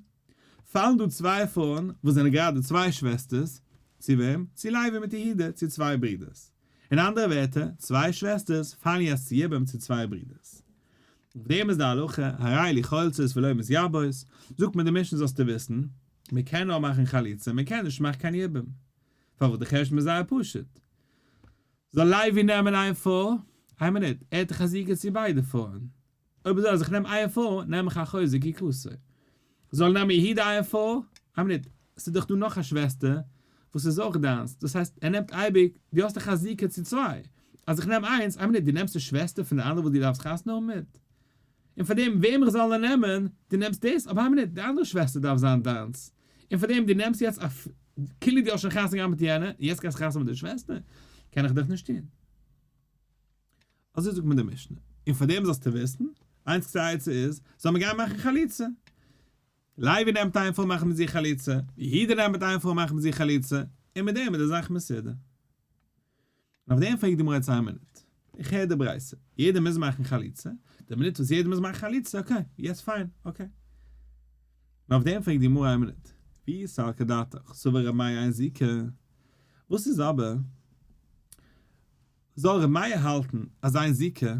פאלן דא צוויי פרויען וואס זענען גראדע צוויי שוועסטערס, צו וועם? צו לוי מיט יהודה, צו צוויי ברידערס. אין אנדערע ווערטער, צוויי שוועסטערס פאלן יעצט צו יבום צו צוויי ברידערס. אויף דעם איז די הלכה, הרי אלו חולצות ולא מתייבמות, זאגט מען די משנה זאלסטו וויסן, מען קען נאר מאכן חליצה, מען קען נישט מאכן קיין יבום. פארוואס די חשבון איז זייער פשוט. זאל לוי נעמען איין פרוי, איין מינוט, ער האט דאך א זיקה צו ביידע פרויען, אויב אזוי אז איך נעם איין פרוי נעם איך אחות זקוקתו. זאל נעמען יהודה איין פרוי, איין מינוט, ס'איז דאך דא נאך א שוועסטער וואס איז אויך דיינס, דאס הייסט ער נעמט אייביג, דו האסט דאך א זיקה צו צוויי, אז איך נעם איינס, איין מינוט, דו נעמסט די שוועסטער פון די אנדערע וואס דו דארפסט חתונה האבן מיט? און פאר דעם וועם איך זאל נאר נעמען, דו נעמסט דאס, אבער איין מינוט, די אנדערע שוועסטער דארף זיין דיינס, און פאר דעם דו נעמסט יעצט א, כאילו דו האסט שוין חתונה געהאט מיט יענע, און יעצט גייסטו חתונה האבן מיט די שוועסטער, קען איך דיך נישט טון. אזוי זאגט מיר די משנה, און פאר דעם זאלסטו וויסן, איינציגסטע עצה איז, זאל מען גיין מאכן חליצה. לוי נעמט איין פרוי מאכט מיט זי חליצה, יהודה נעמט איין פרוי מאכט מיט זי חליצה, און מיט דעם איז די זאך מסודר. און אויף דעם פרעגט די גמרא יעצט איין מינוט, איך הער די ברייתא, יעדער מוז מאכן חליצה, די מינוט וואס יעדער מוז מאכן חליצה, okay, יעצט פיין, okay. און אויף דעם פרעגט די גמרא איין מינוט, ואי סלקא דעתך, סבר ר' מאיר אין זיקה, וואס איז אבער זאל ר' מאיר האלטן אז אין זיקה?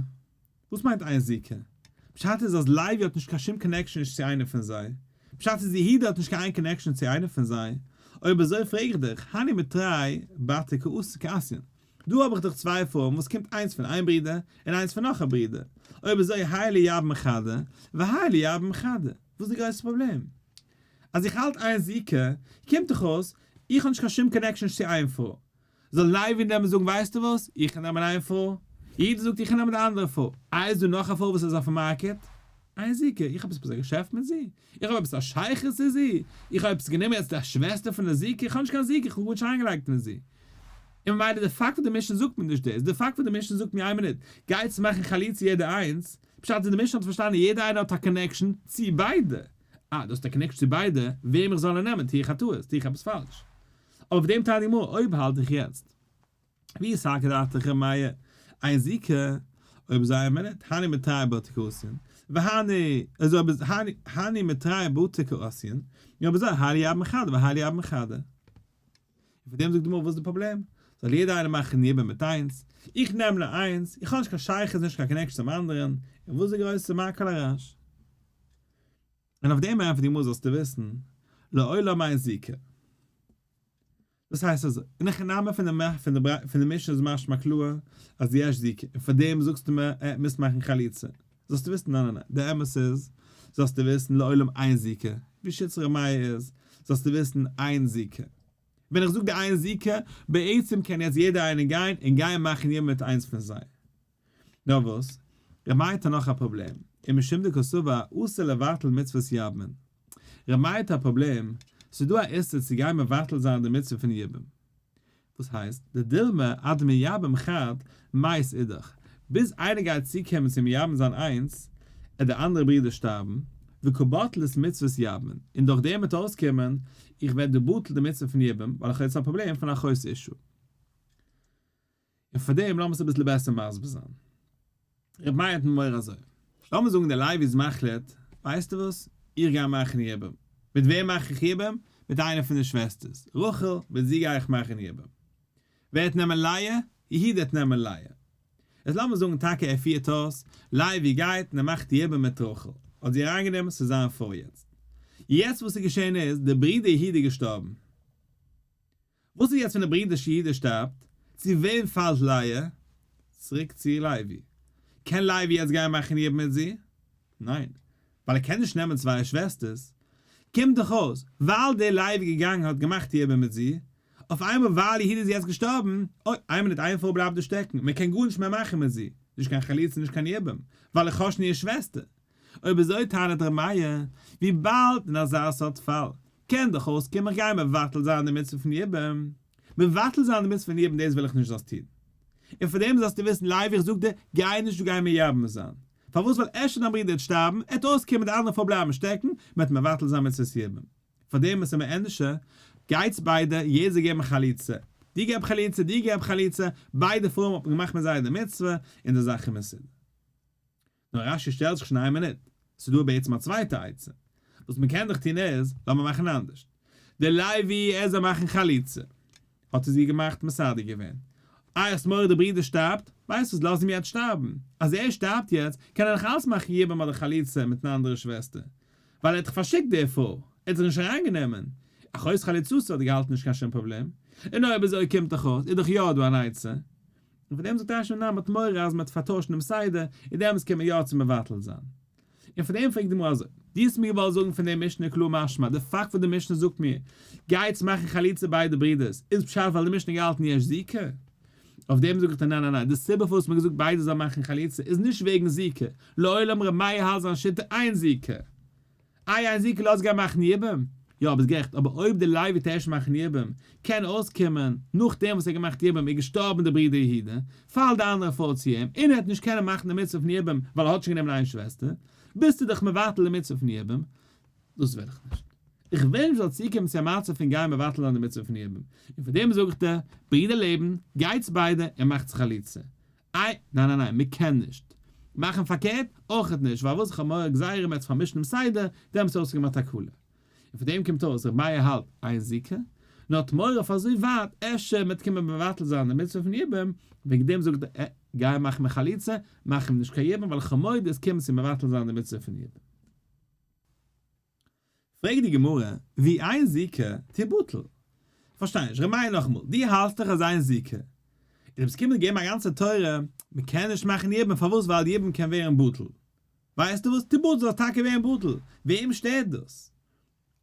וואס מיינט אין זיקה? פשט איז אז לוי האט נישט קיין שום connection נישט צו איינער פון זיי, פשט איז יהודה האט נישט קיין איין connection צו איינער פון זיי, אויב אזוי פרעג איך דיך, הני מתרי בתי קאתיין, דא האב איך דאך צוויי פרויען וואס קומט איינס פון איין ברודער און איינס פון נאך א ברודער, אויב אזוי האי ליבם חדא והאי ליבם חדא, וואס איז די גרויסע פראבלעם? אז איך האלט איין זיקה, קומט דאך אויס איך האב נישט קיין שום connection נישט צו איין פרוי, זאל לוי נעמען זאגן ווייסטו וואס, איך קען נעמען איין פרוי, יהודה זאגט איך קען נעמען די אנדערע פרוי, איי איז דא נאך א פרוי וואס איז אויפן market? איין זיקה, איך האב עפעס א געשעפט מיט זי? איך האב עפעס א שייכות צו זי? איך האב עפעס גענומען יעצט די שוועסטער פון די זיקה? איך האב נישט קיין זיקה, איך האב גארנישט איינגעלייגט אין זי. און ממילא די פאקט וואס די משנה זאגט מיר נישט דאס, די פאקט וואס די משנה זאגט מיר איין מינוט, גייטס מאכן חליצה יעדער איינס, פשט איז די משנה האט פארשטאנען יעדער איינער האט א connection צו ביידע, אה דו האסט א connection צו ביידע, וועם איך זאל ער נעמען, טו איך א טעות, טו איך עפעס פאלש. אבער אויף דעם טענה'ט די גמרא, אויב האלט איך יעצט ווי סלקא דעתך ר' מאיר, אין זיקה, אויב אזוי איין מינוט, הני מתרי בתי קאתיין, והני, אזוי אויב איז הני, הני מתרי בתי קאתיין, אויב אזוי האי ליבם חדא והאי ליבם חדא. און פון דעם זאגט די גמרא וואס איז די פראבלעם? זאל יעדער איינער מאכן יבום מיט איינס, איך נעם נאר איינס, איך האב נישט קיין שייכות נישט קיין connection צום אנדערן, און וואס איז די גרויסע מה כל הרעש? און אויף דעם ענטפערט די גמרא זאלסטו וויסן, לעולם אין זיקה. דאס הייסט אזוי, אין הכי נמי פון די פון די פון די משנה איז משמע קלאר אז יש זיקה, און פאר דעם זאגסטו מיר ער מוז מאכן חליצה. זאלסטו וויסן ניין ניין ניין, די אמת איז, זאלסטו וויסן לעולם אין זיקה, ווי שיטת ר' מאיר איז, זאלסטו וויסן אין זיקה. ווען איך זאג די אין זיקה, בעצם קען יעצט יעדער איינער גיין און גיין מאכן יבום מיט איינס פון זיי. נאר וואס, ר' מאיר האט נאך א פראבלעם, ומשום דקסבר אסור לבטל מצוות יבמין. ר' מאיר האט א פראבלעם, ס'איז דא א איסור צו גיין מבטל זיין די מצוה פון יבום. וואס הייסט, דדילמא אדמייבם חד מית אידך, ביז איינער גייט צוקומען צו מייבם זיין איינס, עט די אנדערע ברודער שטארבן, וקא בטלת מצוות יבמין, און דורך דעם וועט אויסקומען, איך ווער דא בטל די מצוה פון יבום, ווייל איך האב יעצט א פראבלעם פון אחות אשה. און פאר דעם לאמיר עס אביסל בעסער מסביר זיין. רבי מאיר האט מורא אזוי. לאמיר זאגן דער לוי איז מחליט, ווייסטו וואס, איך גיי מאכן יבום. מיט וועם מאך איך יבום? מיט איינע פון די שוועסטערס, רחל, מיט זי גיי איך מאכן יבום. ווער וועט נעמען לאה? יהודה וועט נעמען לאה. איז לאמיר זאגן טאקע ער פירט אויס, לוי גייט און ער מאכט יבום מיט רחל. האט זי אריינגענומען, ס'איז זיין פרוי יעצט. יעצט וואס איז געשען איז, דער ברודער יהודה איז געשטארבן. וואס איז יעצט ווען די ברודער יהודה שטארבט? צו וועם פאלט לאה? צוריק צו לוי. קען לוי יעצט גיין מאכן יבום מיט זי? ניין, ווייל ער קען נישט נעמען צוויי שוועסטערס. קומט דאך אויס, ווייל דער לוי געגאנגען האט געמאכט יבום מיט זי, אויף איינמאל ווייל יהודה איז יעצט געשטארבן, אוי, איין מינוט איין פרוי בלייבט דא שטעקן, מען קען גארנישט מער מאכן מיט זי, נישט קיין חליצה נישט קיין יבום, ווייל איך האב שוין איר שוועסטער. אויב אזוי טענה'ט ר' מאיר, וויבאלד אין אזא סארט פאל קען דאך אויסקומען איך גיי מבטל זיין די מצוה פון יבום, מבטל זיין די מצוה פון יבום דאס וויל איך נישט זאלסט טון, און פאר דעם זאלסטו וויסן לוי איך זאג דיר גיי נישט דא גיי מייבם זיין, פארוואס ווייל אפשר דיין ברודער וועט שטארבן, עט אויסקומען די אנדערע פרוי בלייבן שטעקן, מען וועט מבטל זיין מצוות יבום, פאר דעם איז מיר ענדערשער גייטס ביידע יעדער זאל געבן חליצה, דו געב חליצה דו געב חליצה, ביידע פרויען האט מען געמאכט מיט זיי די מצוה, און די זאך איז מסודר. נאר רש"י שטעלט זיך שוין איין מינוט, ס'איז דא בעצם א צווייטע עצה. וואס מ'קען דאך טון איז, לאמיר מאכן אנדערש. דער לוי ער זאל מאכן חליצה. האט ער זי געמאכט מסדר געווען. איי האסט מורא די ברודער שטארבט? ווייסט וואס לאז אים יעצט שטארבן. אז ער שטארבט יעצט קען ער נאך אלץ מאכן יבום אדער חליצה מיטן אנדערע שוועסטער. ווייל ער האט דאך פארשיקט די פרוי. ער האט זיך נישט אריינגענומען. אחות חלוצתו האט געהאלטן נישט קיין שום פראבלעם. און אויב אזוי קומט דאך אויס איז דאך יא דא אן עצה. און פון דעם זאגט רש"י ניין מ'האט מורא אז מ'וועט פארטוישן דעם סדר, און דעמאלטס קען מען יא צו מבטל זיין. און פון דעם פרעגט די גמרא אזוי, דו האסט מיר געוואלט זאגן פון דעם משנה קלאר משמע, די פאקט וואס די משנה זאגט מיר, גייטס מאכן חליצה ביידע ברידערס, איז פשט ווייל די משנה האט געהאלטן יש זיקה? אויף דעם זאג איך דיר ניין ניין ניין, די סיבה פארוואס מ'האט געזאגט ביידע זאלן מאכן חליצה איז נישט וועגן זיקה, לעולם ר' מאיר האלט זיין שיטה אין זיקה. איי אין זיקה לאז גיין מאכן יבום? יא ביסט גערעכט אבער אויב די לוי וועט ערשט מאכן יבום קען אויסקומען נאכדעם וואס ער האט געמאכט יבום איז געשטארבן די ברודער יהודה פאלט די אנדערע פרוי צו אים און ער וועט נישט קענען מאכן די מצוה פון יבום ווייל ער האט שוין גענומען איין שוועסטער ביסטו דאך מבטל די מצוה פון יבום דאס וויל איך נישט איך וויל נישט זאל צוקומען צו א מצב פון גיין מבטל זיין די מצוה פון יבום און פאר דעם זאג איך דיר ברידער לעבן גייטס ביידע און מאכטס חליצה איי, ניין ניין ניין, מ'קען נישט. מאכן פארקערט, אויכעט נישט, ווייל וואס איך האב מורא גזירה מ'וועט פארמישן דעם סדר, דעמאלטס האסטו געמאכט א קולא. און פון דעם קומט אויס ר' מאיר האלט אין זיקה, נאר האט מורא אויף אזוי ווייט, אפשר מ'וועט קומען מבטל זיין די מצוה פון יבום, וועגן דעם זאגט ער, גיי מאך מיר חליצה, מאך אים נישט קיין יבום, ווייל איך האב מורא דאס קומט צו מבטל זיין די מצוה פון יבום. פרעגט די גמרא, ואי אין זיקה, תיבטל. פארשטיי נישט, ר' מאיר נאכאמאל, דו האלטסט דאך אז אין זיקה, און דו ביסט געקומען געבן א גאנצע תורה, מען קען נישט מאכן יבום, פארוואס ווייל יבום קען ווערן בטל, ווייסטו וואס, תבטל זאל טאקע ווערן בטל, וועם שטערט דאס?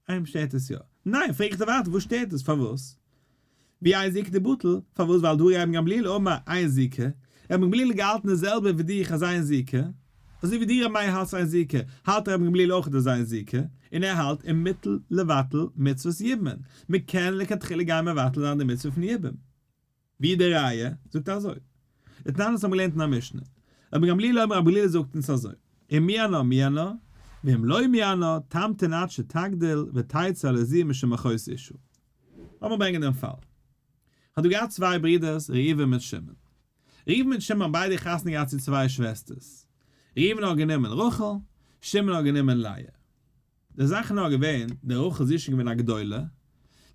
איינעם שטערט עס יא? ניין, פרעג איך דיר ווייטער, וואס שטערט עס? פארוואס? ואי אין זיקה תיבטל, פארוואס? ווייל דהא רבן גמליאל אמר אין זיקה, רבן גמליאל האט געהאלטן די זעלבע ווי דיך אז אין זיקה, אזוי ווי דו ר' מאיר האלטסט אין זיקה, האלט רבן גמליאל אויך אז אין זיקה, און ער האלט ומותר לבטל מצוות יבומין, מען קען לכתחילה גיין מבטל זיין די מצוה פון יבום. ווי די ראיה? זאגט ער אזוי. דתנן אונז האבן געלערנט אין א משנה. רבן גמליאל אומר רבי גמליאל זאגט אונז אזוי, אם מיאנה מיאנה, ואם לא מיאנה, תמתין עד שתגדיל ותצא הלזו משום אחות אשה. לאמיר ברענגען דעם פאל. כ'האב דא געהאט צוויי ברידערס ראובן מיט שמעון. ראובן מיט שמעון האבן ביידע חתונה געהאט צו צוויי שוועסטערס. ראובן האט גענומען רחל, שמעון האט גענומען לאה. די זאך איז נאר געווען, די רחל זי איז שוין געווען א גדולה,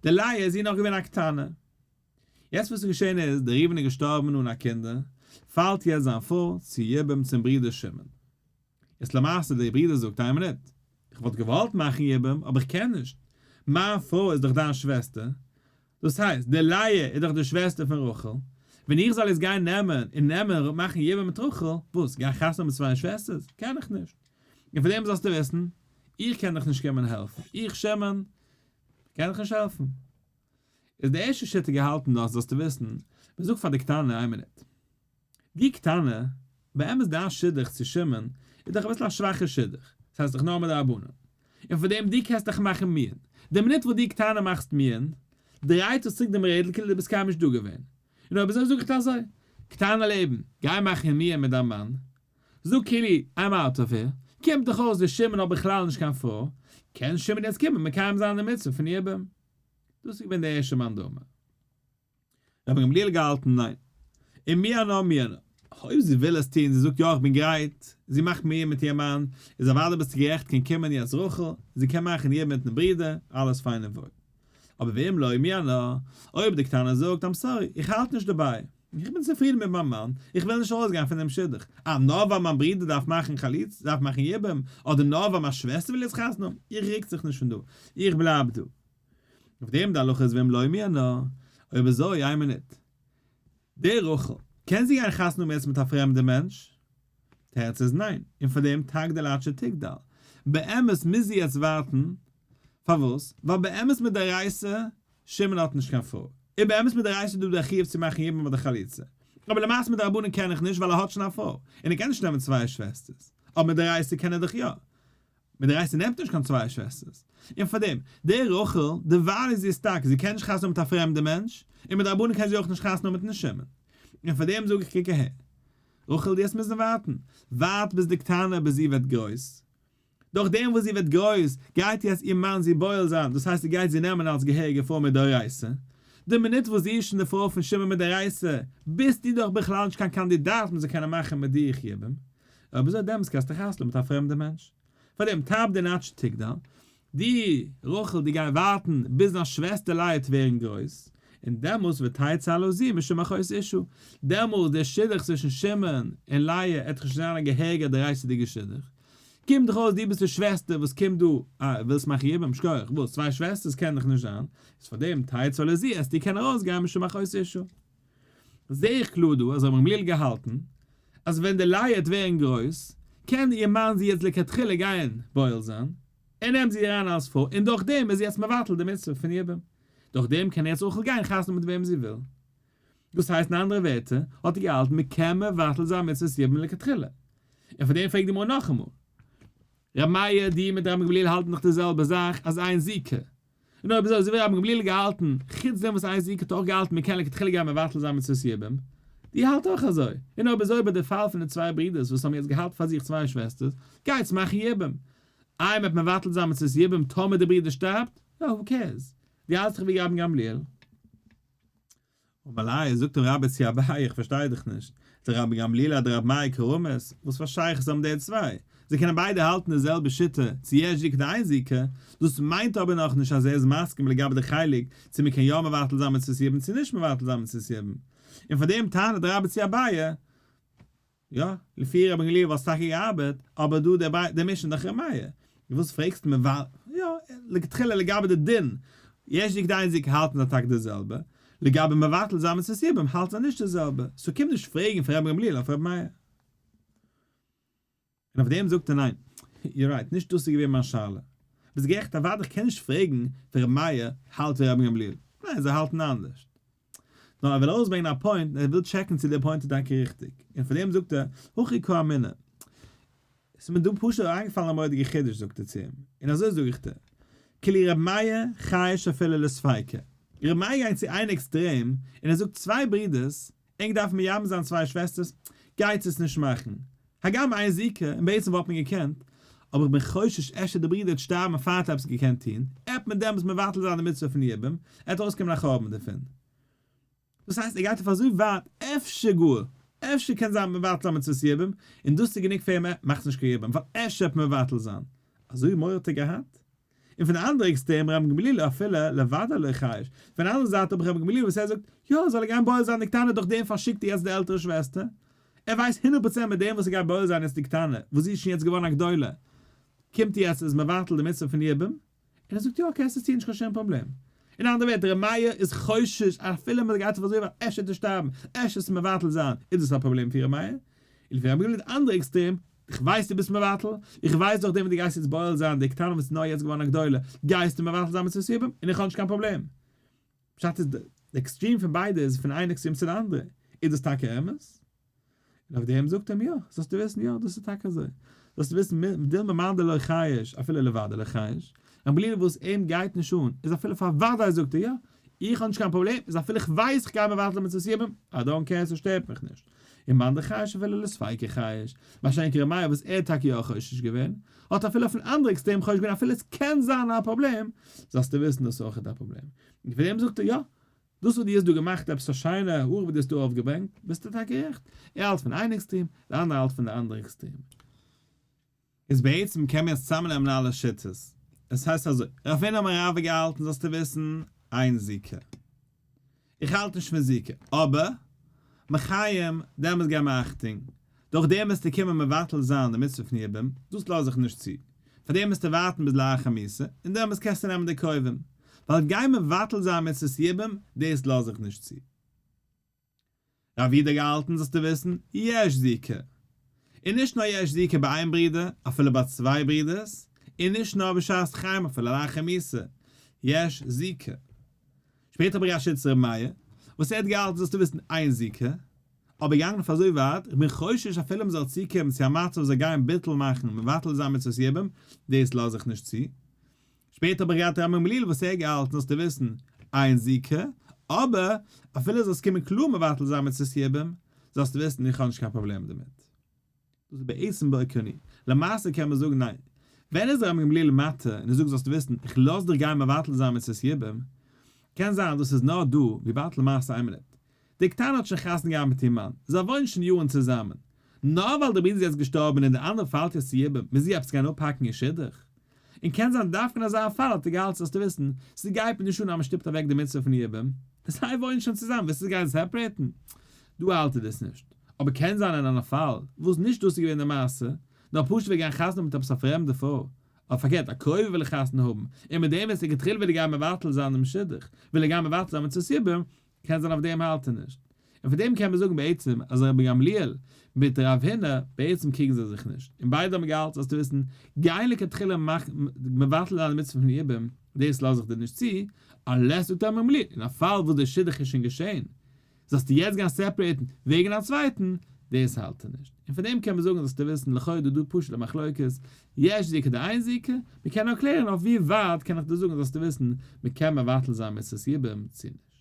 די לאה איז זי נאך געווען א קטנה. יעצט וואס איז געשען איז, דער ראובן איז געשטארבן אן א קינדער, פאלט יעצט זיין פרוי צו יבום צום ברודער שמעון. יעצט למעשה דער ברודער זאגט איין מינוט, איך וואלט געוואלט מאכן יבום אבער איך קען נישט, מיין פרוי איז דאך דיין שוועסטער, דאס הייסט די לאה איז דאך די שוועסטער פון רחל, ווען איך זאל יעצט גיין נעמען און נעמען מאכן יבום מיט רחל, וואס, גיין חתונה האבן מיט צוויי שוועסטערס? קען איך נישט. און פון דעם זאלסטו וויסן, איך קען דיך נישט קומען העלפן, איך שמעון קען דיך נישט העלפן. איז די ערשטע שיטה געהאלטן דאס זאלסטו וויסן, מען זאגט פאר די קטנה איין מינוט. די קטנה, באמת דיין שידוך צו שמעון איז דאך אביסל א שוואכע שידוך, ס'הייסט דאך נאר מדרבנן, און פאר דעם דו קענסט דאך מאכן מיאון, די מינוט וואס די קטנה מאכסט מיאון, דרייט עס צוריק דעם רעדל כאילו דו ביסט קיינמאל נישט דא געווען. און אויב אזוי זאג איך דיר אזוי, קטנה לעבן, גיי מאכן מיאון מיט דיין מאן, זאג כאילו I'm out of here, קומט דאך אויס די שמעון האט בכלל נישט קיין פרוי, קען שמעון יעצט קומען מקיים זיין די מצוה פון יבום. דאס איז געווען די ערשטע מאן דאמר. רבן גמליאל געהאלטן ניין. אם מיאנה מיאנה. אויב זי וויל עס טון, זי זאגט יא איך בין גרייט, זי מאכט מיאון מיט איר מאן, איז אוודאי ביסטו גערעכט קען קומען יעצט רחל, זי קען מאכן יבום מיטן ברודער, אלעס פיין און וואויל. אבער ואם לא מיאנה, אויב די קטנה זאגט I'm sorry, איך האלט נישט דערביי, איך בין צופרידן מיט מיין מאן, איך וויל נישט ארויסגיין פון דעם שידוך, אה נאר ווייל מיין ברודער דארף מאכן חליצה, דארף מאכן יבום, אדער נאר ווייל מיין שוועסטער וויל יעצט חתונה האבן, איך רוק זיך נישט פון דא, איך בלייב דא. אויף דעם די הלכה איז ואם לא מיאנה, אויב אזוי איין מינוט. די רחל, קען זי גיין חתונה האבן יעצט מיט א פרעמדע מענטש? תירוץ איז ניין, און פאר דעם תגדיל עד שתגדל. באמת מוז זי יעצט ווארטן, פארוואס? ווייל באמת מדאורייתא שמעון האט נישט קיין פרוי, און באמת מדאורייתא איז דא דער חיוב צו מאכן יבום אדער חליצה, אבער למעשה מדרבנן קען איך נישט ווייל ער האט שוין א פרוי, און ער קען נישט נעמען צוויי שוועסטערס, אבער מדאורייתא קען ער דאך יא. מדאורייתא נעמט נישט קיין צוויי שוועסטערס. און פארדעם, די רחל, דערווייל איז זי stuck, זי קען נישט חתונה האבן מיט א פרעמדע מענטש, און מדרבנן קען זי אויך נישט חתונה האבן מיטן שמעון. און פארדעם זאג איך קוק אהער, רחל דו וועסט מוזן ווארטן, ווארט ביז די קטנה ביז זי ווערט גרויס. דורך דעם וואס זי ווערט גרויס, גייט יעצט איר מאן זי בועל זיין, דאס הייסט ער גייט זי נעמען אלס געהעריגע פרוי מדאורייתא. די מינוט וואס זי איז שוין די פרוי פון שמעון מדאורייתא, ביסטו דאך בכלל נישט קיין קאנדידאט מען זאל קענען מאכן מיט דיך יבום. אויב אזוי דעמאלטס קענסטו חתונה מיט א פרעמדע מענטש. פאר דעם תמתין עד שתגדל, די רחל די גיי ווארטן ביז דיין שוועסטער לאה וועט ווערן גרויס, און דעמאלטס ותצא הלזו משום אחות אשה, דעמאלטס דער שידוך צווישן שמעון און לאה עט שוין זיין א געהעריגע דאורייתא'דיגע שידוך. קומט דאך אויס דו ביסט די שוועסטער וואס קומט דא, אה ווילסט מאכן יבום, שכוח, וואס צוויי שוועסטערס קען דאך נישט זיין, איז פאר דעם תצא הלזו עסטו קענען ארויסגיין משום אחות אשה. זעה איך קלאר דא אז רבן גמליאל געהאלטן אז ווען די לאה עט ווערן גרויס קען איר מאן זי יעצט לכתחילה גיין בועל זיין, ער נעמט זי אריין אלס פרוי און דורך דעם איז זי יעצט מבטל די מצוה פון יבום, דורך דעם קען יעצט רחל גיין חתונה מיט וועם זי וויל. דאס הייסט אין אנדערע ווערטער האט ער געהאלטן מען קען מבטל זיין מצוות יבום לכתחילה. און פאר דעם פרעגט די גמרא נאכאמאל. ר' מאיר דו מיט רבן גמליאל האלטן דאך די זעלבע זאך אז אין זיקה. און אויב אזוי, אזוי ווי רבן גמליאל האט געהאלטן, חוץ דעם וואס אין זיקה האט אויך געהאלטן מען קען לכתחילה גיין מבטל זיין מצוות יבום, דו האלט אויך אזוי. און אויב אזוי ביי די פאל פון די צוויי ברידערס וואס האבן יעצט געהאט פאר זיך צוויי שוועסטערס, גייטס מאכן יבום. איי מ'וועט מבטל זיין מצוות יבום טאמער די ברודער שטארבט? יא, who cares? דו האלטסט דאך ווי רבן גמליאל. אמר ליה, זאגט אים רבה צו אביי, איך פארשטיי דיך נישט, דרבן גמליאל אדרבי מאיר קרמית, וואס פאר שייכות האבן די צוויי? זיי קענען ביידע האלטן די זעלבע שיטה, צו יש זיקה אדער אין זיקה, דאס מיינט אבער נאכנישט אז ער איז מסכים לגבי די חלק צו מען קען יא מבטל זיין מצוות יבום צו נישט מבטל זיין מצוות יבום. און פאר דעם טענה'ט רבה צו אביי, יא, לפי רבן גמליאל וואלסט טאקע געארבעט, אבער דא דער משנה דאך ר' מאיר. וואס פרעגסטו מיר ווייל, יא, לכתחילה לגבי די דין. יש זיקה דאין זיקה האלטן זיי טאקע די זעלבע, לגבי מבטל זיין מצוות יבום האלטן זיי נישט די זעלבע, סאו קום נישט פרעגן פון רבן גמליאל אויף רבי מאיר. און אויף דעם זאגט ער ניין, you're right, נישט דאס איז געווען מיין שאלה. ביסט גערעכט אוודאי איך קען נישט פרעגן פון רבי מאיר האלט ווי רבן גמליאל, ניין זיי האלטן אנדערש. נאר ער וויל ארויסברענגען א point און ער וויל טשעקן צו דער point איז טאקע ריכטיג, און פאר דעם זאגט ער, הכי קאמינא. עס איז מיר דא פשוט אריינגעפאלן א מורא'דיגע חידוש זאגט ער צו אים, און אזוי זאג איך דיר, כאילו רבי מאיר חייש אפילו לספיקא. רבי מאיר גייט צו איין עקסטרעם און ער זאגט צוויי ברידערס, ענק דארפן מייבם זיין צוויי שוועסטערס, גייטס עס נישט מאכן. הגם אין זיקה, און בעצם וואלט מען געקענט, אבער איך בין חושש אפשר די ברודער וועט שטארבן פאר ער האט עפעס געקענט טון, עט מען דעמאלטס מבטל זיין די מצוה פון יבום, עט אויסקומען א חורבן דערפון. דאס הייסט ער גייט אויף אזוי ווייט, אפשר גאר, אפשר קען זיין מבטל זיין מצוות יבום, און דאס איז גענוג פאר אים, מאכטס נישט קיין יבום, ווייל אפשר וועט מען מבטל זיין. אזוי מורא האט ער געהאט? און פון די אנדערע עקסטרעם רבן גמליאל אפילו לוודאי לא חייש, פון די אנדערע זייט האב איך רבן גמליאל וואס ער זאגט, יא זאל ער גיין בועל זיין די קטנה דורך דעם פארשיקט ער יעצט די עלטערע שוועסטער, ער ווייסט הונדערט פראצענט מיט דעם וואס ער גייט בועל זיין יעצט די קטנה וואס זי איז שוין יעצט געווארן א גדולה, קומט יעצט איז מבטל די מצוה פון יבום, און ער זאגט יא קענסט עס טון נישט קיין שום פראבלעם. אין אנדערע ווערטער ר' מאיר איז חושש אפילו מען גייט אויף אזוי ווייט אפשר צו שטארבן, אפשר עס מבטל זיין, איז דאס א פראבלעם פאר ר' מאיר? און לפי רבי גמליאל די אנדערע עקסטרעם, איך ווייס דו ביסט מבטל, איך ווייס דורך דעם וואס דו גייסט יעצט בועל זיין די קטנה וואס איז נאר יעצט געווארן א גדולה, גייסטו מבטל זיין מצוות יבום, און איך האב נישט קיין פראבלעם. פשט איז די עקסטרים פון ביידע איז פון איין עקסטרים צו די אנדערע, איז דאס טאקע אמת? און אויף דעם זאגט אים יא, זאלסטו וויסן יא דאס איז טאקע אזוי, זאלסטו וויסן דילמא מאן דלא חייש אפילו לוודאי לא חייש, ר' גמליאל וואס אים גייט נישט אן איז אפילו פאר וודאי זאגט ער יא, איך האב נישט קיין פראבלעם, איז אפילו איך ווייס איך גיי מבטל מצוות יבום, I don't care ס'שטערט מיך נישט. און מאן דחייש אפילו לספיקא חייש, מה שאין כן ר' מאיר וואס ער האט טאקע יא חושש געווען, האט אפילו אויפן אנדערע עקסטרעם חושש געווען אפילו עס קען זיין א פראבלעם, זאלסטו וויסן דאס איז אויכעט א פראבלעם. און פאר דעם זאגט ער יא, דאס וואס דו האסט דא געמאכט עפעס א שיינע הערה וואס דו האסט דא אויפגעברענגט, ביסטו טאקע גערעכט, ער האלט פון איין עקסטרעם, דער אנדערע האלט פון די אנדערע עקסטרעם. איז בעצם קען מען יעצט צוזאמנעמען אלע שיטות. עס הייסט אזוי, רב הונא אמר רב האט געהאלטן זאלסטו וויסן, אין זיקה. איך האלט נישט פון זיקה, אבער, מחיים, דעמאלטס געב מיר אכטונג, דורך דעם וועסטו קומען מבטל זיין די מצוה פון יבום, דאס לאז איך נישט צו. פאר דעם מוזטו ווארטן ביז לאחר מיתה, און דעמאלטס קענסטו נעמען די קרובים. ווייל גיין מבטל זיין מצוות יבום, דאס לאז איך נישט צו. רב יהודה געהאלטן זאלסטו וויסן, יש זיקה. און נישט נאר יש זיקה ביי איין ברודער, אפילו ביי צוויי ברודערס, און נישט נאר בשעת חיים אפילו לאחר מיתה, יש זיקה. שפעטער האב איך געהאט שיטת ר' מאיר, וואס ער האט געהאלטן זאלסטו וויסן אין זיקה, אבער געגאנגען אויף אזוי ווייט, איך בין חושש אפילו מ'זאל צוקומען צו א מצב וואס זאל גיין ביטול מאכן, מבטל זיין מצוות יבום, דאס לאז איך נישט צו. שפעטער האב איך געהאט רבן גמליאל וואס ער געהאלטן זאלסטו וויסן אין זיקה, אבער אפילו זאלסט קומען קלאר מבטל זיין מצות יבום, זאלסטו וויסן איך האב נישט קיין פראבלעם דערמיט. דאס איז בעצם בעקרוני. למעשה קען מען זאגן ניין. ווען איז רבן גמליאל מתיר און ער זאגט זאלסטו וויסן איך לאז דיך גיין מבטל זיין מצות יבום, קען זיין אז דאס איז נאר דא וויבאלד למעשה איין מינוט. די קטנה האט שוין חתונה געהאט מיט איר מאן, זיי וואוינען שוין יארן צוזאמען. נאר ווייל די ברודער איז יעצט געשטארבן און די אנדערע פאלט יעצט צו יבום, מוז זי עפעס גיין אפהאקן איר שידוך? און קען זיין דווקא אין אזא פאל האט ער געהאלטן זאלסטו וויסן, ס'גייט מיר נישט אן אז מ'שטופט אוועק די מצוה פון יבום, זיי וואוינען שוין צוזאמען ווילסטו גיין סעפערעיטן? דא האלט ער דאס נישט. אבער קען זיין אין א פאל וואס נישט דאס איז געווען די מעשה, נאר פשוט וויל גיין חתונה האבן מיט עפעס א פרעמדע פרוי, אדער פארקערט א קרובה וויל חתונה האבן, און מיט דעם וועסטו לכתחילה וויל ער גיין מבטל זיין דעם שידוך, וויל ער גיין מבטל זיין מצות יבום, קען זיין אויף דעם האלט ער נישט. און פון דעם קען מען זאגן בעצם אז רבי גמליאל מיט רב הונא בעצם קריגן זיי זיך נישט, און ביידע האבן געהאלטן זאלסטו וויסן, גיין לכתחילה מאכן מבטל זיין די מצוה פון יבום, דאס לאז איך דיר נישט צו, unless זאגט רבי גמליאל, אין א פאל וואס די שידוך איז שוין געשען, זאלסטו יעצט גיין סעפערעיטן וועגן א צווייטן, דאס האלט ער נישט. און פון דעם קען מען זאגן זאלסטו וויסן, לכאו' איז דא דא פשוט א מחלוקת, יש זיקה דאין זיקה, מען קען נאר קלערן אויף ווי ווייט קען איך דיר זאגן זאלסטו וויסן, מען קען מבטל זיין מצוות יבום צו נישט.